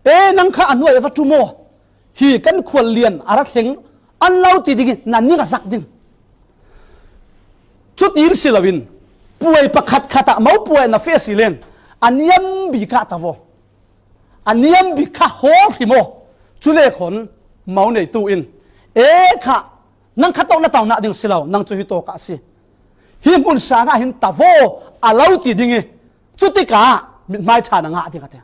e, nang kha a hnuai a va ṭum aw, hi kan khual lian a ra thleng an lo ti ding i na ning a zak ding. Cutin si loin puai pakhat khat ah mopuai na feh a si len a niam bik ah to aw. A niam bik kha hawl hrim aw. Cu le khawn mo neitu in, e kha, nang kha toh na tonak ding si lo, nang cu hi tawk ah si. Hi hmun sang ah hin to aw a lo ti ding i, Cutikah mithmai ṭha na ngah ding a ti.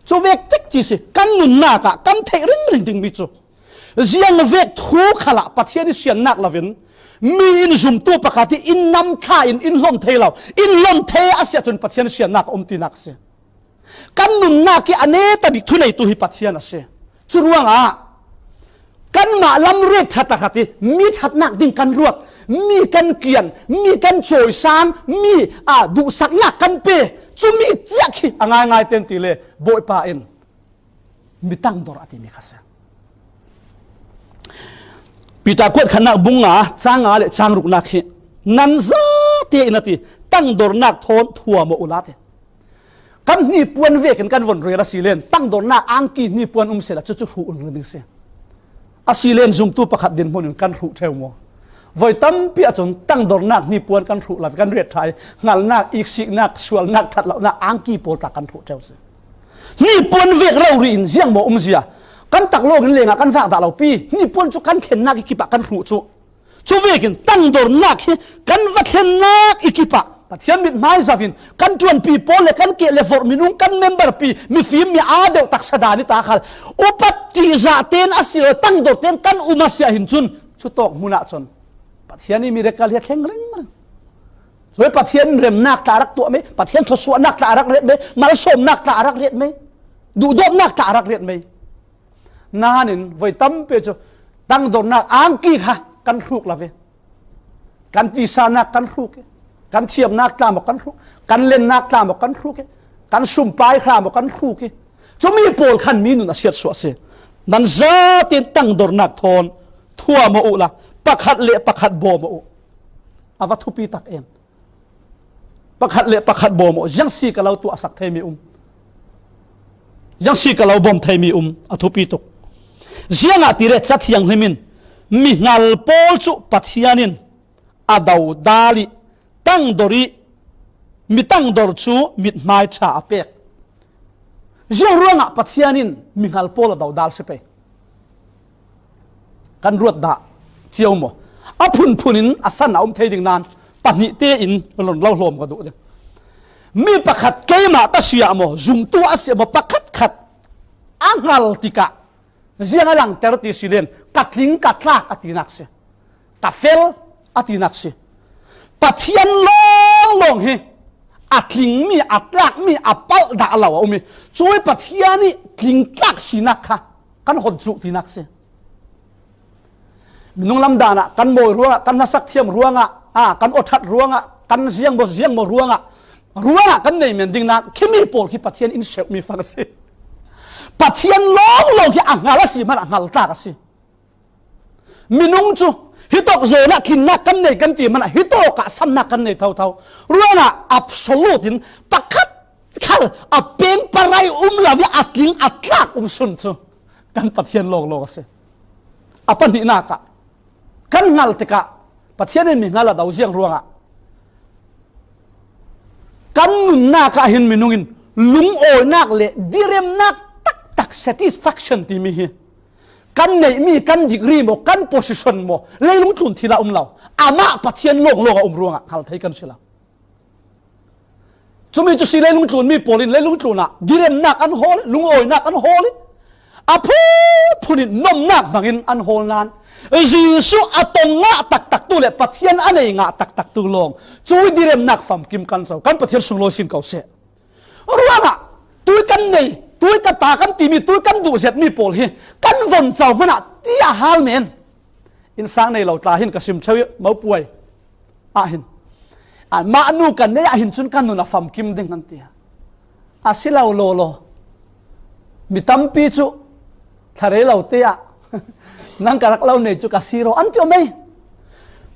Cu vek cik ci si, kan nunnak ah kan theih ringring dingmi cu ziang vek thu khalah Pathian i siannak loin mi in zumtu pakhat hi in nam thla in in hlon thei lo, in hlon thei a si ahcun Pathian siannak a um tinak a si. Kan nunnak hi a neta bik thuneitu hi Pathian a si. Cu ruangah kanmah lam ret ṭhat a ṭhat i mi ṭhatnak ding kan ruat, mi kan kian, mi kan cawisang, mi, aa, duhsaknak kan pe. Cumi ciah khi a ngaingai ten ti le Bawipa in mi tangdor a timi kha si. Piter kuat khatnak bung nga, cang nga le cang ruknak hi nan zate in a ti, tangdornak thawn thuam aw uhla ti. Kan hnipuan vekin kan von rel a si len, tangdornak angki hnipuan um sehla cucu hruh ringring ding si. A si len zumtu pakhat dinhmun in kan hruh ṭheu maw? Voi tampi ahcun tangdornak hnipuan kan hruh lo, kan ret ṭha i hngalnak, iksiknak, sualnak, ṭhat lonak angki pawl tla kan hruh ṭheu si. Hnipuan vek rori in ziang maw umzia? Kan tak lawng in lengah kan vak dah lo pi. Hnipuan cu kan thlennak i kipah kan hruh cu. Cu vekin tangdornak hi kan va thlennak i kipah Pathian mithmai zoh in kan ṭuanpi pawl le kan keh le vorh minung, kan member pi, mifim mi aa deuh taksa dan i ta khal upat ṭihzah ten a si lo, tangdor ten kan um a si ahhin cun cu tawk hmun ah cun Pathian i miracle hi a thleng ringring. Cui Pathian remnak tla a rak tuah mai, Pathian thluasuahnak tla a rak ret mai, malsawmnak tla a rak ret mai, duhdawtnak tla a rak ret mai. Nain voi tampi cu tangdornak angki kha kan hruk lo ve. Kan tisanak kan hruk i, kan thiamnak tla maw kan hruk, kan lennak tla maw kan hruk i, kan sumpai hra maw kan hruk i, cumi pawl khan mi nun a siatsuah a si. Nan zatin tangdornak thawn thuam aw uhla, pakhat le pakhat bawm aw uh. A va thupi tak em. Pakhat le pakhat bawm aw, ziang si ka lo tuahsak theimi um, ziang si ka lo bawm theimi um, a thupi tuk. Ziangahtile Cathiang Hlim in mihngal pawl cu Pathian in a dodal i tangdor i mi tangdor cu mithmai ṭha a pek. Ziang ruangah Pathian in mihngal pawl a dodal si pei. Kan ruat dah cio maw? A phunphun in a san a um thei ding nan pahnih tein lon lo hlawm ka duh ding. Mi pakhat keimah ka si ah maw, zumtu a si ah maw, pakhat khat a hngal tikah ziang a langter ti si len, ka tling ka tlak a tinak si, ka fel a tinak si. Pathian lawnglawng hi a tlingmi, a tlakmi, a palh dah lo a um i, cui Pathian i tlingtlak sinak kha kan hon cuh tinak si. Minung lam dan ah kan mawi ruangah, kan hlasak thiam ruangah, aa, kan awṭhat ruangah, kan ziangmaw ziangmaw ruangah, ruangah kan nei men ding nan khimi pawl khi Pathian in seuhmi fang a si. Pathian lawnglawng khi a hngal a si hmanah hngaltlak a si. Minung cu hitawk zawn ah tlinnak kan nei kan ti hmanah hitawk ah samnak kan nei thotho. Ruangah absolute in pakhat khal a peng parai um lo i a tling a tlak um sun cu kan Pathian lawnglawng a si. A pahnihnak ah kan hngal tikah Pathian in mi hngal a do ziang ruangah kan nunnak ah hin minung in lungawinak le diremnak taktak, satisfaction timi hi kan neihmi, kan degree maw, kan position maw, leilung tlun thil ah um lo. Amah Pathian lawnglawng a um ruangah hngal thei kan si lo. Cumi cu si leilung tlunmi pawl in leilung tlun ah diremnak an hawl i, lungawinak an hawl i, a phunphun in nomnak hmangin an hawl nan, Jesuh a tong ngah taktaktu le Pathian a nei ngah taktaktu lawng cui diremnak famkim kan co, kan Pathian sunglawi sin ko seh. Ruangah tui kan nei, tui ka ta kan timi, tui kan duh zetmi pawl hi kan von co hmanah ti a hal men. Innsang nei lo tla hin ka sim ṭheu i, mopuai ah hin, a, mah nu kan nei ah hin cun kan nun a famkim ding an ti. A si lo lawlaw. Mi tampi cu thlarei lo te ah nang ka rak lo nei cu ka si raw an ti aw mei.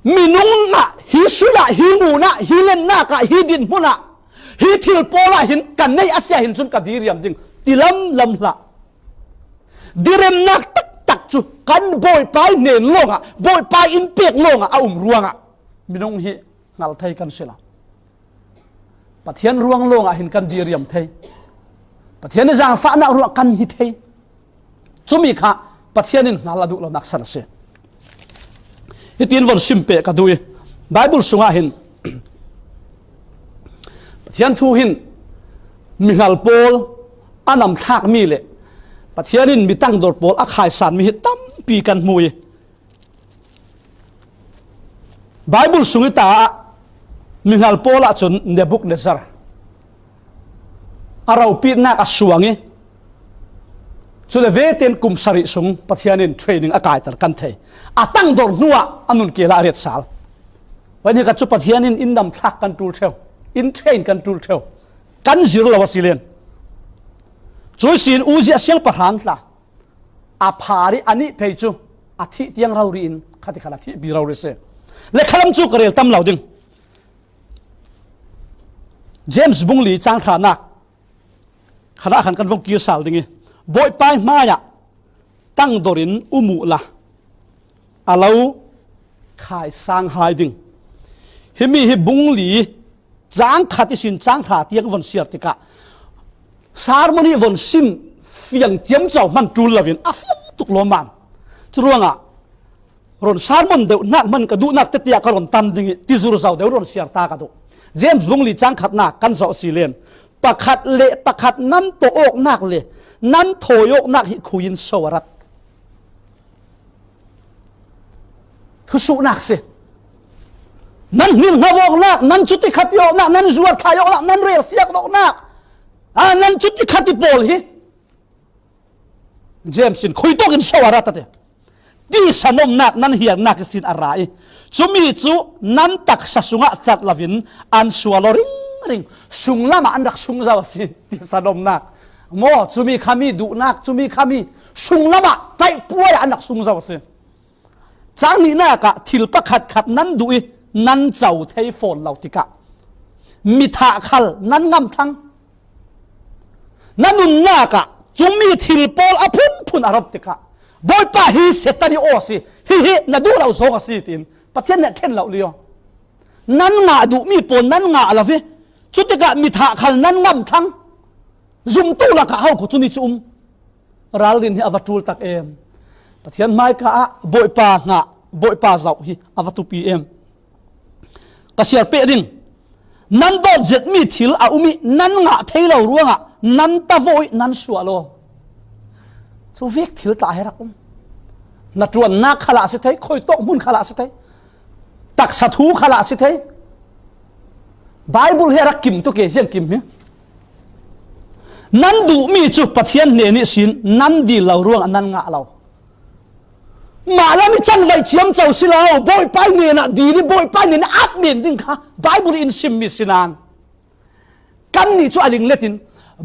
Minung ah, hi sulh ah, hi ngun ah, hi lennak ah, hi dinhmun ah, hi thil pawl ah hin kan nei a si ah hin cun ka diriam ding ti lamlam hlah. Diremnak taktak cu kan Bawipa i hnen lawngah, Bawipa in pek lawngah a um ruangah minung hi hngal thei kan si lo. Pathian ruang lawngah hin kan diriam thei. Pathian i zaangfahnak ruangah kan hi thei. Cumi kha Pathian in hngal a duh lonak san a si. Hitin von sim peh ka duh i, Bible sungah hin, Pathian thu hin mihngal pawl a namthlak mi le Pathian in mi tangdor pawl a khaisan mi hi tampi kan hmu i, Bible sung i ta ah mihngal pawl ah cun Nebuchadnezzar a ropitnak a suang i, cule veten kum sarih sung Pathian in training a kaiter kan thei. A tangdor hnuah a nun kela a riat sal. Vaihni kha cu Pathian in in namthlak kan ṭul ṭheu, in train kan ṭul ṭheu, kan zir lo a si len. Cui sin Uzziah siangpahrang tla a phar i a nih phei cu a thih tiang rori in khati khal a thihpi rori si. Le khalam cu ka rel tam lo ding. James bung li cang hranak khanah khan kan vung kir sal ding i, Bawipa hmaiah tangdor in um uhla a lo khaisang hai ding. Himi hi bung li cang khat ihsin cang hra tiang von siar tikah sermon hi von sim fiang ciamco hman ṭul loin a fiang tuk lawmman. Curuangah ron sermon deuh hnak hman ka duhnak tete ah ka ron tan ding i, tizur zo deuh ron siar ta ka duh. James bung li cang khatnak kan zoh si len. Pakhat le pakhat nan tawh awknak le nan thawi awknak hi khui in so a rat. Thusuhnak si. Nan hngilh hnawh awknak, nan cuti khat awknak, nan zuar thlai awknak, nan rel siak awknak, a, nan cuti khat i pawl hi James in khui tawk in so a rat a ti. Tisa nomnak nan hiarnak ihsin a ra i, cumi cu nan taksa sungah cat loin an sual aw ringring. Sunglam ah an rak sung zo a si, tisa nomnak. Maw, cumi khami duhnak, cumi khami sunglam ah taihpuai ah an rak sung zo a si. Cang nihnak ah thil pakhatkhat nan duh i nan co thei fawn lo tikah mithah khal nan ngam thlang. Na nunnak ah cumi thil pawl a phunphun a rawt tikah, Bawipa, hi Satan i aw a si, hihi na duh lo zong a si, tiin Pathian nih a thlen lo li aw. Nan ngah duhmi pawl nan ngah lo i, cutikah mithah khal nan ngam thlang. Zumtu lakah ho khuacumi cu um. Ralrin hi a va ṭul tak em. Pathian hmaika ah Bawipa ngah, Bawipa zoh hi a va tupi em. Ka siar peh ding. Nan dawt zetmi thil a um i nan ngah thei lo ruangah nan tavo i nan sual aw. Cu vek thil tla he rak um. Na ṭuannak khalah a si thei, khuitawk hmun khalah a si thei, taksa thu khalah a si thei. Bible hi a rak kim tuk e, ziang kim hi. Nan duhmi cu Pathian hnen ihsin nan dil lo ruangah nan ngah lo. Mah lam i canvaih ciamco si lo, Bawipa hnenah dil i Bawipa hnen i ap men ding kha Bible in simmi si nan. Kannih cu a linglet in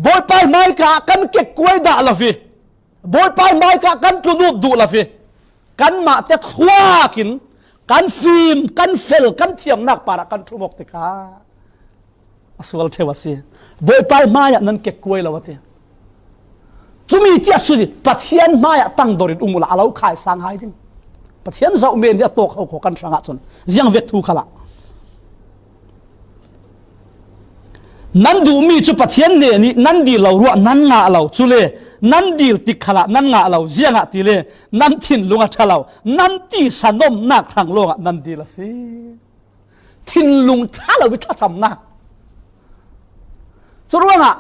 Bawipa hmaika kan kekkuai dah lo i, Bawipa hmaika kan tlunut duh lo i, kanmah te thluak in kan fim, kan fel, kan thiamnak parah kan ṭhum awk tikah a sual ṭheu a si. Bawipa hmaiah nan kekkuai lo a ti. Cumi tiah sut i Pathian hmaiah tangdor in um uhla a lo khaisang hai ding. Pathian zoh men hi a tawk ho kho kan hrangah cun ziang vek thu khalah. Nan duhmi cu Pathian hnen i nan dil lo ruah nan ngah lo, cule nan dil tik khalah nan ngah lo, ziangahtile nan thinlung a ṭha lo, nan tisa nomnak hrang lawngah nan dil a si. Thinlung ṭha lo i thlacamnak. Curuangah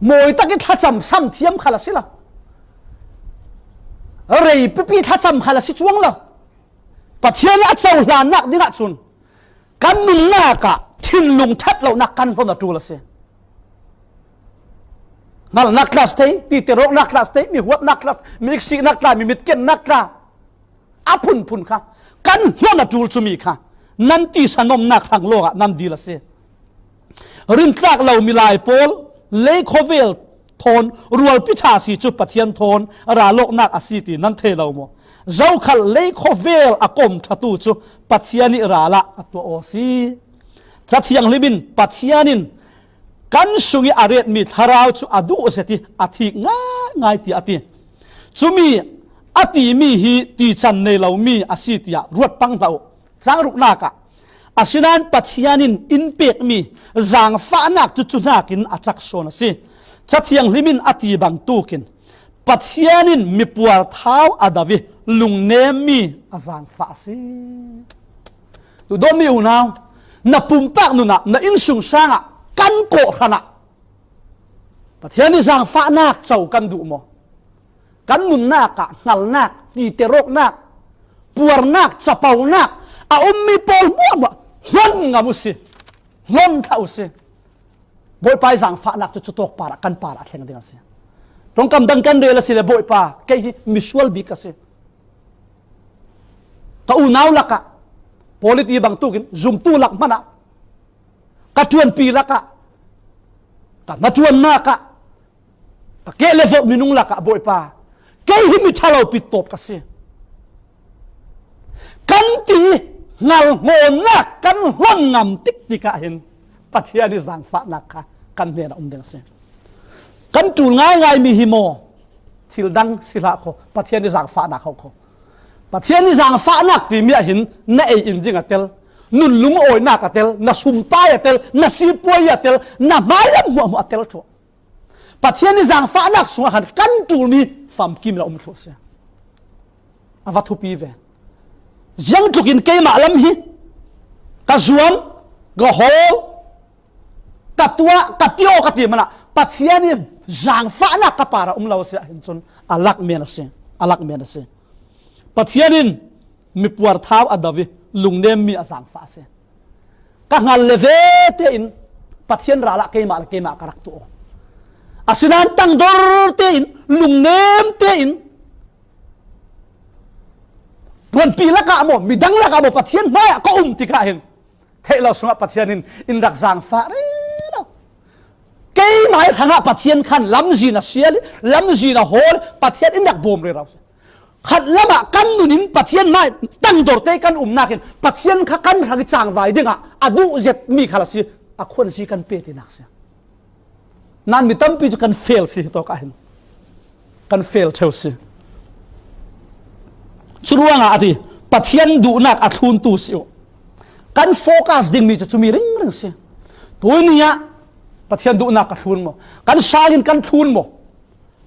mawi tak i thlacam, samthiam khal a si lo. Rei pipi thlacam khal a si cuang lo. Pathian a cohlannak dingah cun kan nunnak ah thinlung ṭhat lonak kan hlon a ṭul a si. Hngalhnak tla si thei, titer awknak tla si thei, mi huatnak tla, mi iksihnak tla, mi mitkennak tla, a phunphun kha kan hlon a ṭul cumi kha nan tisa nomnak hrang lawngah nan dil a si. Rintlak lo milai pawl, lei khuavel thawn rualpi ṭha si cu Pathian thawn ralawknak a si ti nan thei lo maw? Zokhal lei khuavel a kom ṭhatu cu Pathian ih ral ah a tuah aw si. Cathianghlim in Pathian in kan sungih a retmi thlarau cu a duh zet i a thik ngaingai, tiah a ti. Cumi a timi hi tican nei lomi a si, tiah ruat pang hlah uh. Cang ruknak ah, asinain Pathian in in pekmi zaangfahnak cu cuhnakin a cak sawn a si. Cathianghlim in a ti bangtuk in Pathian in mipuar thau a do i lungnemmi a zaangfah a si. Duhdawtmi unau, na pumpak nun ah, na innsungsang ah kan kawhhranah Pathian ih zangfahnak co kan duh maw? Kan nunnak ah hngalnak, titerawknak, puarnak, capaunak a ummi pawl hmuahhmuah hlon ngam uh si, hlon thlah uh si. Bawipa ih zangfahnak cu cutawk parah kan parah thleng ding a si. Ṭongkam dang kan rel a si le Bawipa, kei hi misual bik ka si. Ka unau lakah, Paul ih ti bangtukin zumtu lak hmanah, ka ṭuanpi lakah, ka hnaṭuannak ah, ka keh le vok minung lakah Bawipa, kei hi mi ṭhalo pittawp ka si, kan ti hngalhngawnnak kan hlon ngam tiktikah hin Pathian ih zangfahnak kha kan hnenah um ding a si. Kan ṭul ngaingai mi hi maw? Thil dang si hlah kho, Pathian ih zangfahnak ho kho. Pathian ih zangfahnak timi ah hin na ei in ding a tel, nun lungawinak a tel, na sumpai a tel, na sipuai a tel, na hmailam hmuahhmuah a tel ṭhuah. Pathian ih zangfahnak sungah khan kan ṭulmi famkim in a um thluh a si. A va thupi ve. Ziangtlukin keimah lam hi ka zuam, ka hawl, ka tuah, ka ti aw ka ti manah Pathian ih zangfahnak ka parah um lo a si ah hin cun a lak men a si, a lak men a si. Pathian in mipuar thau a do ih lungnemmi a zangfah a si. Ka hngal le ve tein Pathian ral ah keimah le keimah ka rak tuah aw. Asinain tangdor tein, lungnem tein, ṭuanpi lakah maw, midang lakah maw, Pathian hmaiah ka um tikah hin theih lo sungah Pathian in in rak zangfah rero. Keimah ih hrangah Pathian khan lamzin a sial ih, lamzin a hawl ih, Pathian in rak bawm rero si. Khat lamah kan nun in Pathian hmai tangdorte kan umnak in Pathian kha kan hrang ih cangvai dingah a duh zetmi khal a si, a khuanzi kan pet tinak si. Nan mi tampi cu kan fel si, hitawk ah hin kan fel ṭheu si. Curuangah a ti, Pathian duhnak a thluntu si uh. Kan focus dingmi cu cumi ringring si. Tuini ah Pathian duhnak ka thlun maw? Kan sang in kan thlun maw?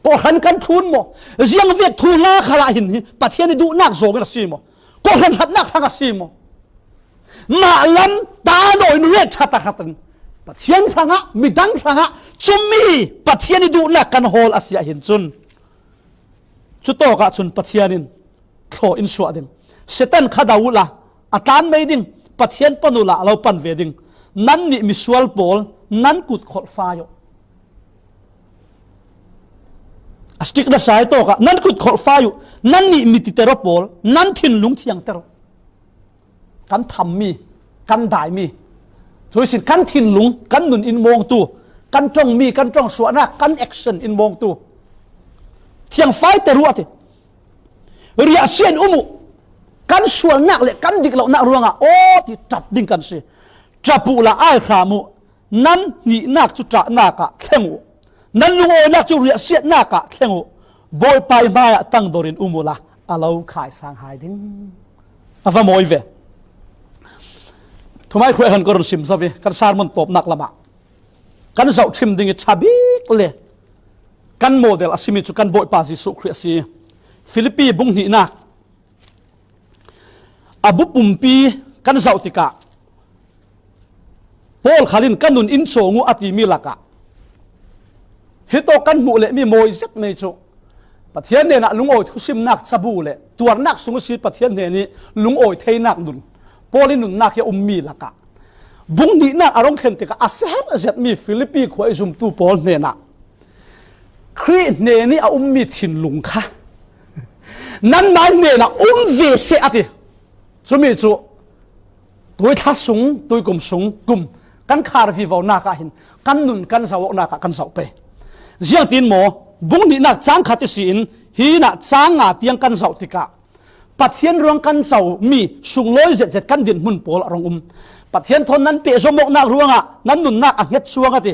Kawhhran kan thlun maw? Ziangvek thuhla khalah hin hi Pathian ih duhnak zawng in a si maw? Kawhhran hlatnak hrang a si maw? Mah lam ta nawi in ret ṭha tahratin Pathian hrangah, midang hrangah cumi Pathian ih duhnak kan hawl a si ah hin cun, cutawk ah cun Pathian in thlaw in suah ding. Satan kha do uhla a tlan mei ding, Pathian pan uhla a lo pan ve ding. Nannih misual pawl, nan kut kholhfai uh. A strict nasa hi tawk ah, nan kut kholhfai uh, nannih mi titer aw pawl, nan thinlung thiangter uh. Kan thammi, kan daimi, cuihsin kan thinlung, kan nun in mawngtu, kan ṭongmi, kan ṭongsuahnak, kan action in mawngtu thiangfaiter uh a ti. Riahsia in um uh. Kan sualnak le kan dik lonak ruangah aw ti ṭap ding kan si. Ṭap uhla ai hram uh. Nan hnihnak cu ṭahnak ah thleng uh. Nan lungawinak cu riahsiatnak ah thleng uh. Bawipa ih hmaiah tangdor in um uhla a lo khaisang hai ding. A va mawi ve. Thumai khuai han ka run sim zo ve, kan sermon tawpnak lamah kan zohṭhim ding ih ṭha bik le kan model a simi cu kan Bawipa Jesuh Khrih a si. Filipi bung hnihnak a bu pumpi kan zoh tikah Paul khal in ka nun in cawng uh a timi lakah hitawk kan hmuh le mi mawi zet mei cu Pathian hnenah lungawi thusimnak cabu le tuarnak sung ihsi Pathian hnenih lungawi theinak nun Paul ih nunnak hi a ummi lakah bung hnihnak a rung thlen tikah a siaherh zetmi Filipi khua ih zumtu pawl hnenah Khrih hnenih a ummi thinlung kha nanmah hnenah um ve seh a ti. Cumi cu tuithla sung, tuikum sung, kum kan khar vivonak ah hin kan nun kan zoh awknak ah kan zoh pei. Ziangtin maw, bung hnihnak cang khat ihsin hinah cang nga tiang kan zoh tikah Pathian ruang kan comi sunglawi zetzet kan dinhmun pawl a rung um. Pathian thawn nan pehzom awknak ruangah nan nunnak a hnget cuang a ti.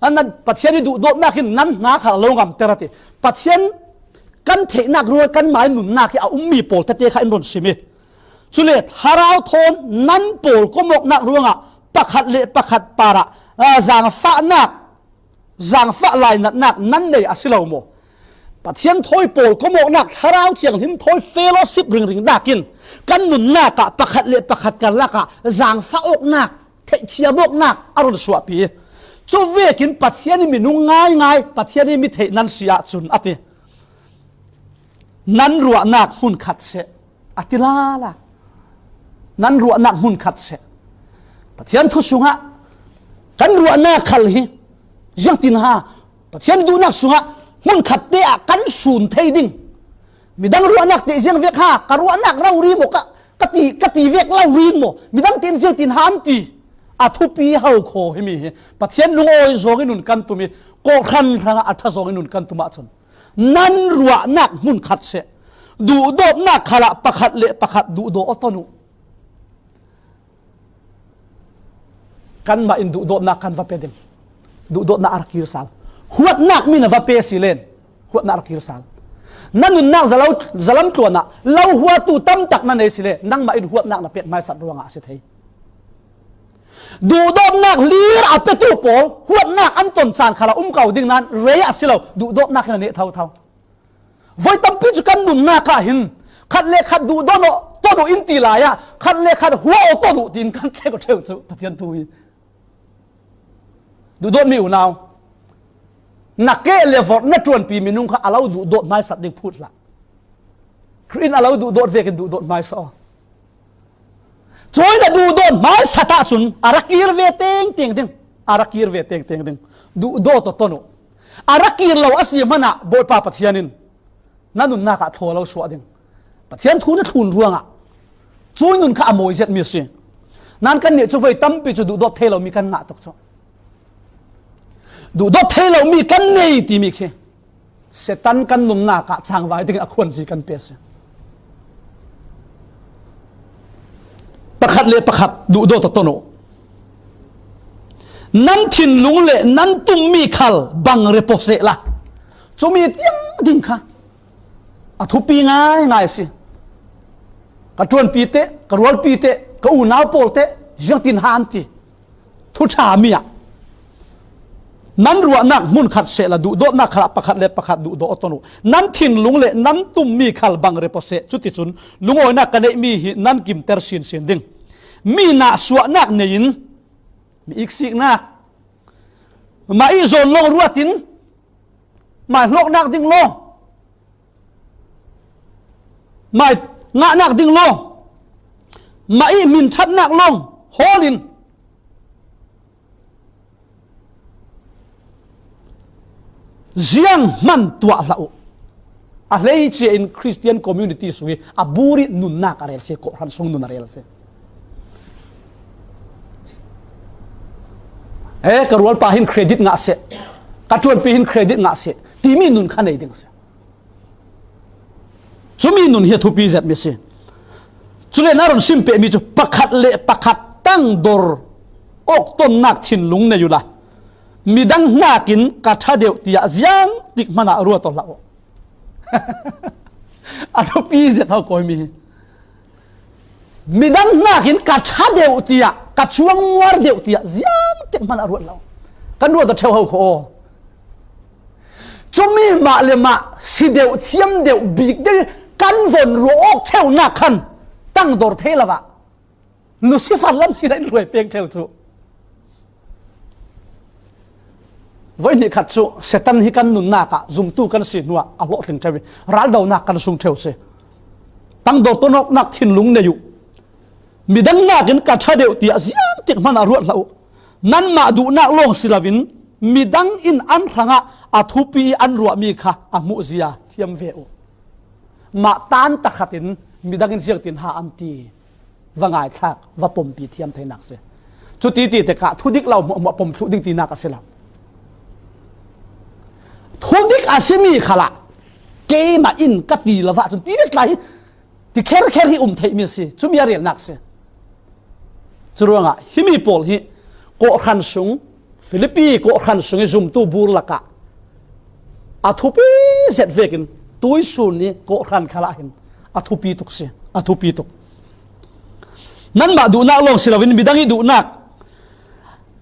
Nan, nan Pathian ih duhdawtnak in nan hna kha a lo ngamter a ti. Pathian kan theihnak ruang kan mai nunnak ih a ummi pawl tete kha in run sim ih, cule thlarau thawn nan pawl komawknak ruangah pakhat le pakhat parah, aa, zangfahnak, zangfah lainatnak nan nei a si lo maw? Pathian thawi pawl komawknak, Thlarau Thianghlim thawi fellowship ringringnak in kan nunnak ah pakhat le pakhat karlak ah zangfah awknak, theihthiam awknak a run suahpi. Cu vekin Pathian ih minung ngaingai, Pathian ih mi theih nan si ahcun a ti. Nan ruahnak hmun khat seh, a ti lala. Nan ruahnak hmun khat seh. Pathian thu sungah kan ruahnak khal hi ziangtin ha, Pathian duhnak sungah hmun khat te ah kan sun thei ding. Midang ruahnak te ziang vek ha, ka ruahnak rori maw, ka, ka ti, ka ti vek lo rin maw, midang tein ziangtin ha an ti. A thupi ho kho himi hi Pathian lungawi zong in nun kan tum ih, kawhhran hrangah a ṭha zong in nun kan tum ahcun, nan ruahnak hmun khat seh, duhdawtnak khalah pakhat le pakhat duhdaw aw ton uh. Kanmah in duhdawtnak kan va pe ding. Duhdawtnak a rak kir sal. Huatnak mi na va pe si len, huatnak a rak kir sal. Na nunnak zalo, zalam tluan ah lo huatu tam tak na nei si le, nangmah in huatnak na pek hmaisat ruangah a si thei. Duhdawtnak hlir a petu pawl huatnak an ton caan khalah um ko ding nain rei a si lo, duhdawtnak in a neh thotho. Voi tampi cu kan nunnak ah hin khat le khat duhdaw aw ton uh in ti lai ah, khat le khat hua aw ton uh tiin kan thleng aw ṭheu cu Pathian thu hi. Duhdawtmi unau, na keh le vorh na ṭuanpi minung kha a lo duhdawt hmaisat ding phut hlah. Khrih in a lo duhdawt vekin duhdawt hmaisa aw. Cuih na duhdawt hmaisat ahcun a rak kir ve tengteng ding, a rak kir ve tengteng ding. Duhdaw aw ton uh. A rak kir lo a si hmanah Bawipa Pathian in na nunnak ah thlaw lo suah ding. Pathian thu na thlun ruangah cuih nun kha a mawi zetmi a si. Nain kannih cu voi tampi cu duhdawt thei lomi kan ngah tuk cu. Duhdawt thei lomi kan nei timi khi Satan kan nunnak ah cangvai dingin a khuanzi kan pe a si. Pakhat le pakhat duhdaw aw ton uh. Nan thinlung le nan tummi khal bang re paw sehla, cumi tiang ding kha a thupi ngaingai a si. Ka ṭuanpi te, ka rualpi te, ka unau pawl te, ziangtin ha an ti. Thuṭhami ah, nan ruahnak hmun khat sehla duhdawtnak khalah pakhat le pakhat duhdaw aw ton uh. Nan thinlung le nan tummi khal bang re paw seh. Cuticun lungawinak ka neihmi hi nan kimter sinsin ding. Mi nahsuahnak nei in mi iksiknak, mah ih zawn lawng ruat in, mah ih hlawknak ding lawng, mah ih ngahnak ding lawng, mah ih min ṭhatnak lawng hawl in zianghman tuah hlah uh. A hleicia in Christian community sung ih a bur ih nunnak a rel si, kawhhran sung nun a rel si. Eh, ka rualpa hin credit ngah seh, ka ṭuanpi hin credit ngah seh timi nun kha nei ding si. Cumi nun hi a thupi zetmi si. Cule na run sim pehmi cu pakhat le pakhat tangdor awk tonnak thinlung nei uhla, midang hnakin ka ṭha deuh tiah ziangtik hmanah ruat aw hlah uh. A thupi zet ho kawimi hi. Midang hnakin ka ṭha deuh tiah, ka cuangmuar deuh tiah ziangtik hmanah ruat lo. Kan ruat aw ṭheu ho kho aw. Cumi mah le mah si deuh, thiam deuh, bik deuh kan von ruah awk ṭheunak khan tangdor thei lo ah Lucifer lam sinah in hruai peng ṭheu cu. Voi hnih khat cu Satan hi kan nunnak ah zumtu kan si hnuah a hlawhtling ṭheu ih raldonak kan sung ṭheu si. Tangdor ton awknak thinlung nei uh. Midang nakin ka ṭha deuh tiah ziangtik hmanah ruat hlah uh. Nanmah duhnak lawng si loin midang in an hrangah a thupi ih an ruahmi kha a hmuhzia thiam ve uh. Mah tan tahratin midang in ziangtin ha an ti, va ngaithlak, va pompi thiam theinak si. Cuti ti tikah thudik lo hmuahhmuah pom thluh ding tinak a si lo. Thudik a simi khalah keimah in ka ti lo ahcun ti dek tla hi ti kherkher hi um theihmi a si. Cumi a relnak si. Curuangah himi pawl hi kawhhran sung, Filipi kawhhran sung ih zumtu bur lakah a thupi zet vekin tuisun ih kawhhran khalah hin a thupi tuk si, a thupi tuk. Nanmah duhnak lawng si loin midang ih duhnak,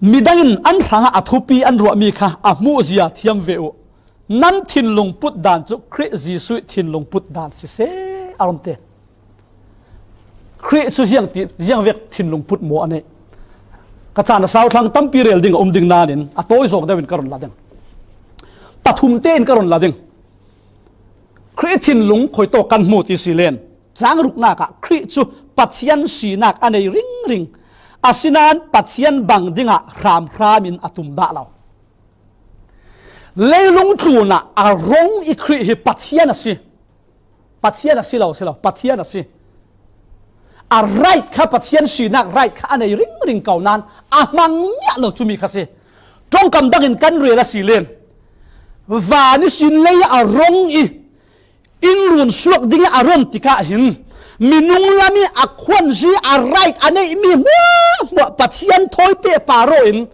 midang in an hrangah a thupi an ruahmi kha a hmuhzia thiam ve uh. Nan thinlung put dan cu Khrih Jesuh ih thinlung put dan siseh a um ti. Khrih cu ziang ti, ziang vek thinlung put maw a neih? Ka caan a sau thlang tampi rel ding a um ding nain a tawi zawng deuhin ka run la ding. Pathum tein ka run la ding. Khrih thinlung khuitawk kan hmu ti si len. Cang ruknak ah Khrih cu Pathian sinak a nei ringring. Asinain Pathian bang dingah hramhram in a tum dah lo. Leilung tlunah a rong i Khrih hi Pathian a si. Pathian a si lo, si lo, Pathian a si. A right kha, Pathian sinak right kha a nei ringring ko nan a hmang miah lo cumi kha si. Ṭongkam dangin kan rel a si len, van ihsin lei a rong i in run suak ding a ron tikah hin minung lam i a khuanzi a right a neihmi hmuahhmuah Pathian thawi pehpar aw in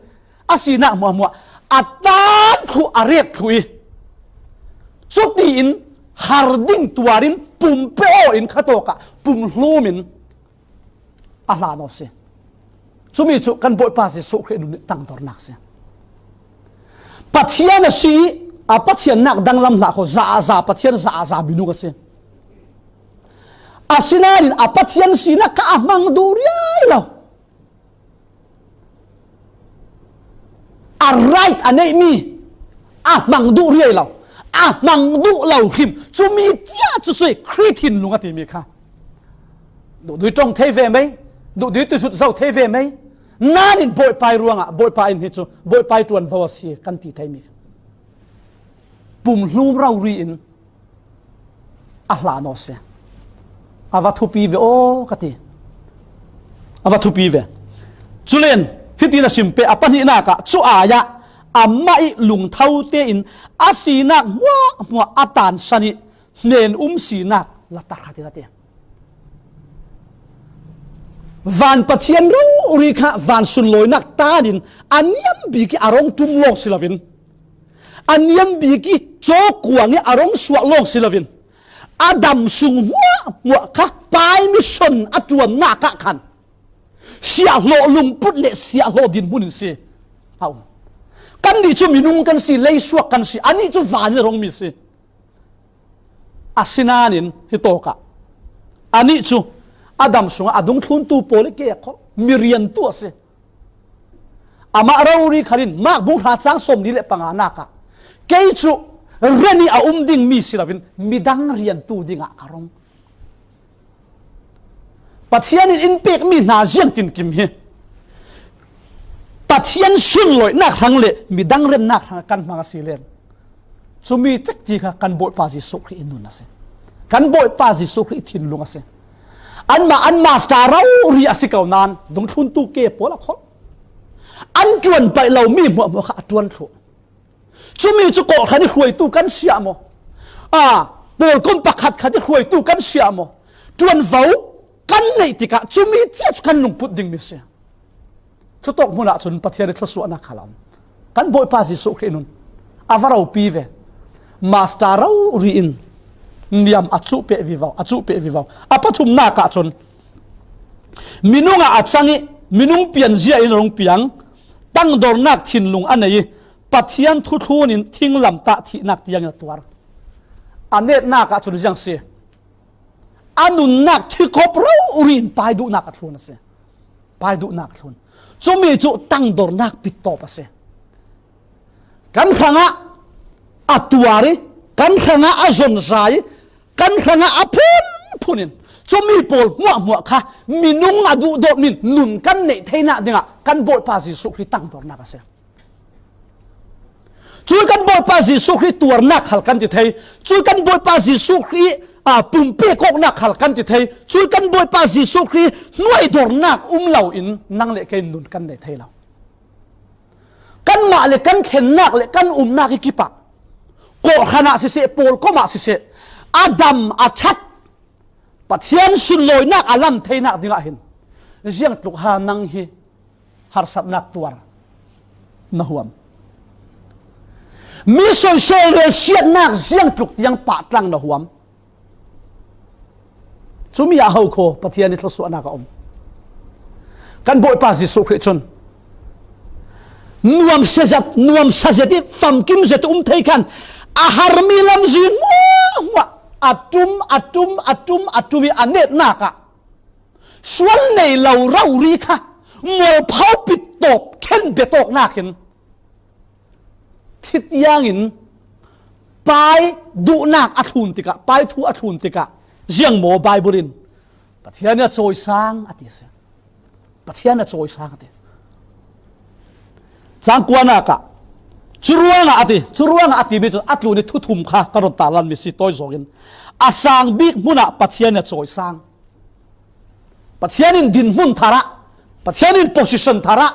a sinak hmuahhmuah a tan thluh, a rek thluh i, cutiin har ding tuarin pum pe aw in khatawkah pum hlum in a hlan aw si. Cumi cu kan Bawipa Jesuh Khrih nun nih tangdornak si. Pathian a si i a Pathian nak danglam hlah kho, zaza Pathian, zaza minung a si. Asinain a Pathian sinak kha a hmang duh riai lo. A right a neihmi a hmang duh riai lo, a hmang duh lo hrim, cumi tiah cucu Khrih thinlung a timi kha. Duhdui ṭong thei ve mei, duhdui tuzut zo thei ve mei. Nanin Bawipa i ruangah, Bawipa in hi cu Bawipa i ṭuanvo a si kan ti theimi kha. Pum hlum rori in a hlan aw si. A va thupi ve aw ka ti. A va thupi ve. Culen hitin a sim peh, a pahnihnak ah cu ai ah amah i lungtho tein a sinak hmuahhmuah a tansan i hnen um sinak la ta hrat in a ti. Van Pathian rori kha van sunlawinak tanin a niam bik i a rong ṭum lawng si loin, a niam bik i cawkuang i a rong suah lawng si loin, a dam sung hmuahhmuah kha Pai mission a ṭuannak ah khan siahhlawh lungput le siahhlawh dinhmun in si a um. Kannih cu minung kan si, leisuak kan si, anih cu van in a rongmi si. Asinain hitawkah anih cu a dam sungah a dungthluntu pawl i ke a kholh, mi riantu a si. Amah rori khan in Mark bung hra cang sawmli le panganak ah, kei cu ren i a um dingmi si loin midang riantu dingah ka rong. Pathian in in pekmi hna ziangtinkim hi Pathian sunlawinak hrang le midang rennak hrang kan hmang a si len, cumi cekci kha kan Bawipa Jesuh Khrih i nun a si. Kan Bawipa Jesuh Khrih i thinlung a si. Anmah an master rori a si ko nain dungthluntu ke pawl a kholh. An ṭuan paih lomi hmuahhmuah kha a ṭuan thluh. Cumi cu kawhhran i hruaitu kan si ah maw? A, pawlkom pakhat khat i hruaitu kan si ah maw? Ṭuanvo kan neih tikah cumi cia cu kan lungput dingmi si. Cutawk hmun ahcun Pathian i thluasuahnak kha a um. Kan Bawipa Jesuh Khrih nun a va ropi ve. Master rori in niam a cuh peh vivo, a cuh peh vivo. A pathumnak ahcun minung ah a cang i minung pianzia in a rung piang, tangdornak thinlung a nei i Pathian thuthlun in thinglamtah thihnak tiangin a tuar. A netnak ahcun ziang si? A nunnak thikhop rori in pai duhnak a thlun a si. Pai duhnak a thlun. Cumi cu tangdornak pittawp a si. Kan hrangah a tuar i, kan hrangah a zonzai i, kan hrangah a phunphun in, cumi pawl hmuahhmuah kha minung a duhdawtmi nun kan neih theinak dingah kan Bawipa Jesuh Khrih tangdornak a si. Cui kan Bawipa Jesuh Khrih tuarnak khal kan ti thei. Cui kan Bawipa Jesuh Khrih, a, pumpe kawknak khal kan ti thei. Cui kan Bawipa Jesuh Khrih hnuaidornak um loin nang le kei nun kan nei thei lo. Kanmah le kan thlennak le kan umnak i kipah, kawhhran ah siseh, pawlkom ah siseh, a dam a ṭhat, Pathian sunlawinak a lam theinak dingah hin ziangtluk ha nang hi harsatnak tuar na huam? Mi soisel rel siatnak ziangtluk tiang pahtlang na huam? Cumi ah ho kho Pathian i thluasuahnak a um. Kan Bawipa Jesuh Khrih cun nuam sia zet, nuam sa zet i famkim zet um thei khan a harmi lamzin hmuahhmuah a ṭum, a ṭum, a ṭum, a ṭum i a netnak ah sual nei lo rori kha Mualpho pittawp khen betawknakin thitiangin pai duhnak a thlun tikah, pai thu a thlun tikah, ziang maw Bible in Pathian in a cawisang a ti si. Pathian a cawisang a ti. Cang kuanakah curuangah a ti, curuangah a timi cu a tlun i thuthum kha ka run talan mi si tawi zawngin a sang bik hmunah Pathian a cawisang. Pathian in dinhmun tharah, Pathian in position tharah,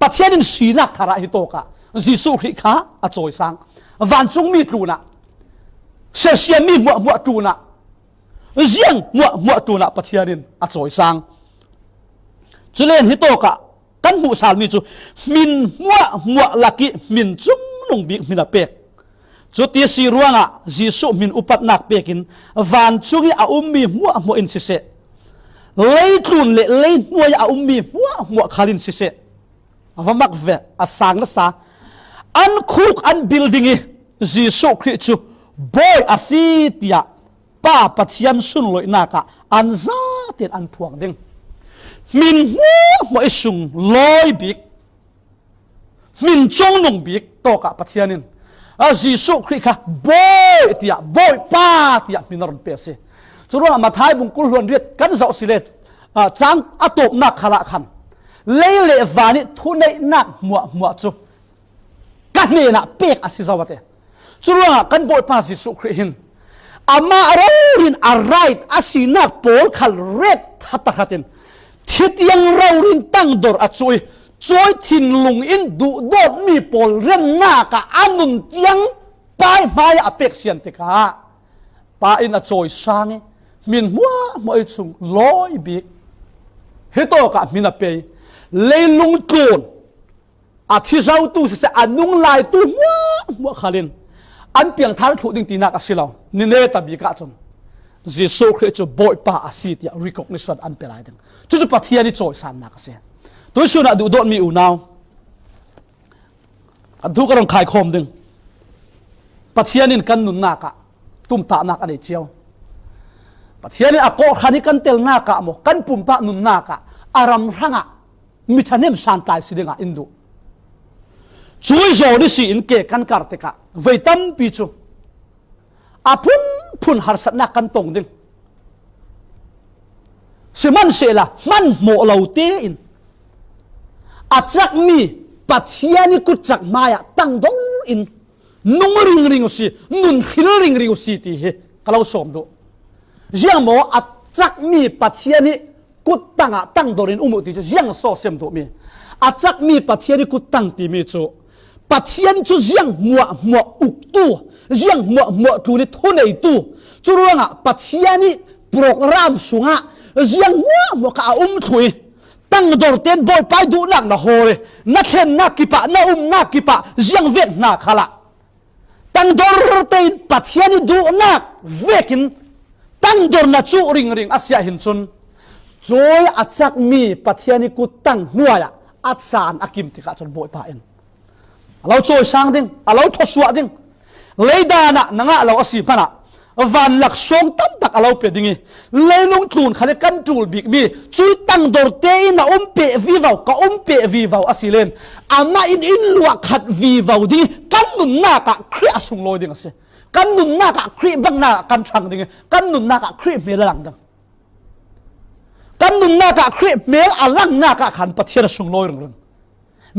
Pathian in sinak tharah hitawkah Jesuh Khrih kha a cawisang. Vancungmi tlunah, sersiammi hmuahhmuah tlunah, ziang hmuahhmuah tlunah Pathian in a cawisang. Culen hitawkah kan hmuhsalmi cu hmin hmuahhmuah lakih hmin cungnung bik hmin a pek. Cuti si ruangah Jesuh hmin upatnak pekin vancung ih a ummi hmuahhmuah in siseh, leitlun le leihnuai ah a ummi hmuahhmuah khal in siseh, a va mak ve, a sang nasa, an khuk an bil ding ih Jesuh Khrih cu Bawi a si tiah Pa Pathian sunloihnak ah an zaten an phuang ding. Hmin hmuahhmuah ih sunglawi bik, hmin cungnung bik tawkah Pathian in a Jesuh Khrih kha Bawi tiah, Bawipa tiah hmin a run pe a si. Curuangah Matthai bung kul hluan riat kan zoh si le, ah, cang a tawpnak khalah khan lei le van ih thuneihnak hmuahhmuah cu ka hnenah pek a si zo a ti. Curuangah kan Bawipa Jesuh Khrih hin amah rori in a right a sinak pawl khal ret that tahratin thitiang rori in tangdor a cuh ih cuai thinlung in duhdawtmi pawl remnak ah a nun tiang pai hmaiah a pek sian tikah Pa in a cawisang ih hmin hmuahhmuah ih sunglawi bik hitawkah hmin a pei. Leilung tlun a thi zotu siseh, a nunglaitu hmuahhmuah khal in an piangthar thluh ding tinak a si lo. Ni neta bik ahcun Jesuh Khrih cu Bawipa a si tiah recognition an pe lai ding. Cucu Pathian ih cawisannak a si. Tuihsun ah duhdawtmi unau, kan thu ka rung khaikhawm ding. Pathian in kan nunnak ah tumtahnak a nei cio. Pathian in a kawhhran ih kan telnak ah maw, kan pumpak nunnak ah, a ram hrangah mi ṭhahnem santlai si dingah in duh. Cui zawn ihsi in ke kan kar tikah voi tampi cu a phunphun harsatnak kan tong ding. Sihmanhsehlaw hmanhmawh lo tein a cakmi Pathian ih kutcak hmaiah tangdor in nung ringring uhsi, nun hril ringring uhsi ti hi ka lo sawm duh. Ziang maw a cakmi Pathian ih kuttang ah tangdor in um uh ti cu ziang so sem duhmi? A cakmi Pathian ih kuttang timi cu Pathian cu ziang hmuahhmuah uktu, ziang hmuahhmuah tlun ih thuneitu, curuangah Pathian ih program sungah ziang hmuahhmuah kha a um thluh ih tangdor tein Bawipa ih duhnak na hawl ih na thlennak kipah, na umnak kipah ziang vek hna khalah tangdor tein Pathian ih duhnak vekin tangdor na cuh ringring a si ah hin cun, cui a cakmi Pathian ih kuttang hnuai ah a caan a kim tikah cun Bawipa in a lo cawisang ding, a lo thluasuah ding. Leidan ah na ngah lo a si hmanah van laksawng tamtak a lo pe ding ih, leilung tlun khan ih kan ṭul bikmi cui tangdor tein a um peh vivo, ka um peh vivo a si len amah in in luah khat vivo ding ih kan nunnak ah Khrih a sunglawi ding a si. Kan nunnak ah Khrih bangnak ah kan ṭhang ding ih kan nunnak ah Khrih hmel a lang ding. Kan nunnak ah Khrih hmel a langnak ah khan Pathian a sunglawi ringring.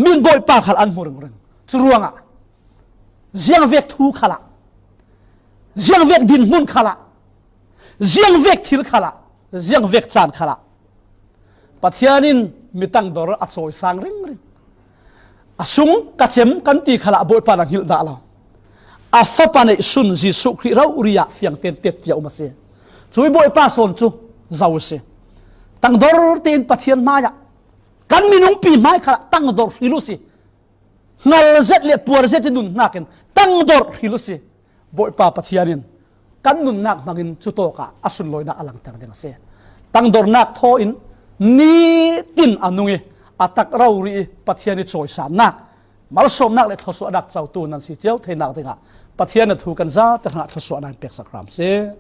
Min Bawipa khal an hmu ringring. Curuangah ziangvek thu khalah, ziangvek dinhmun khalah, ziangvek thil khalah, ziangvek caan khalah Pathian in mi tangdor a cawisang ringring. A sung ka cem kan ti khalah Bawipa na hngilh dah lo. A Fapa neihsun Jesuh Khrih rori ah fiangten tet tiah um a si. Cui Bawipa sawn cu zo a si. Tangdor tein Pathian hmaiah kan minungpi hmai khalah tangdor hril uh si. Hngal zet le puar zet ih nun hnakin tangdor hril uh si. Bawipa Pathian in kan nunnak hmangin cutawkah a sunlawinak a langter ding a si. Tangdornak thaw in nitin a nung ih a tak rori ih Pathian ih cawisannak, malsawmnak le thluasuahnak cotu nan si cio theinak dingah Pathian a thu kan zate hrangah thluasuahnak in peksak hram seh.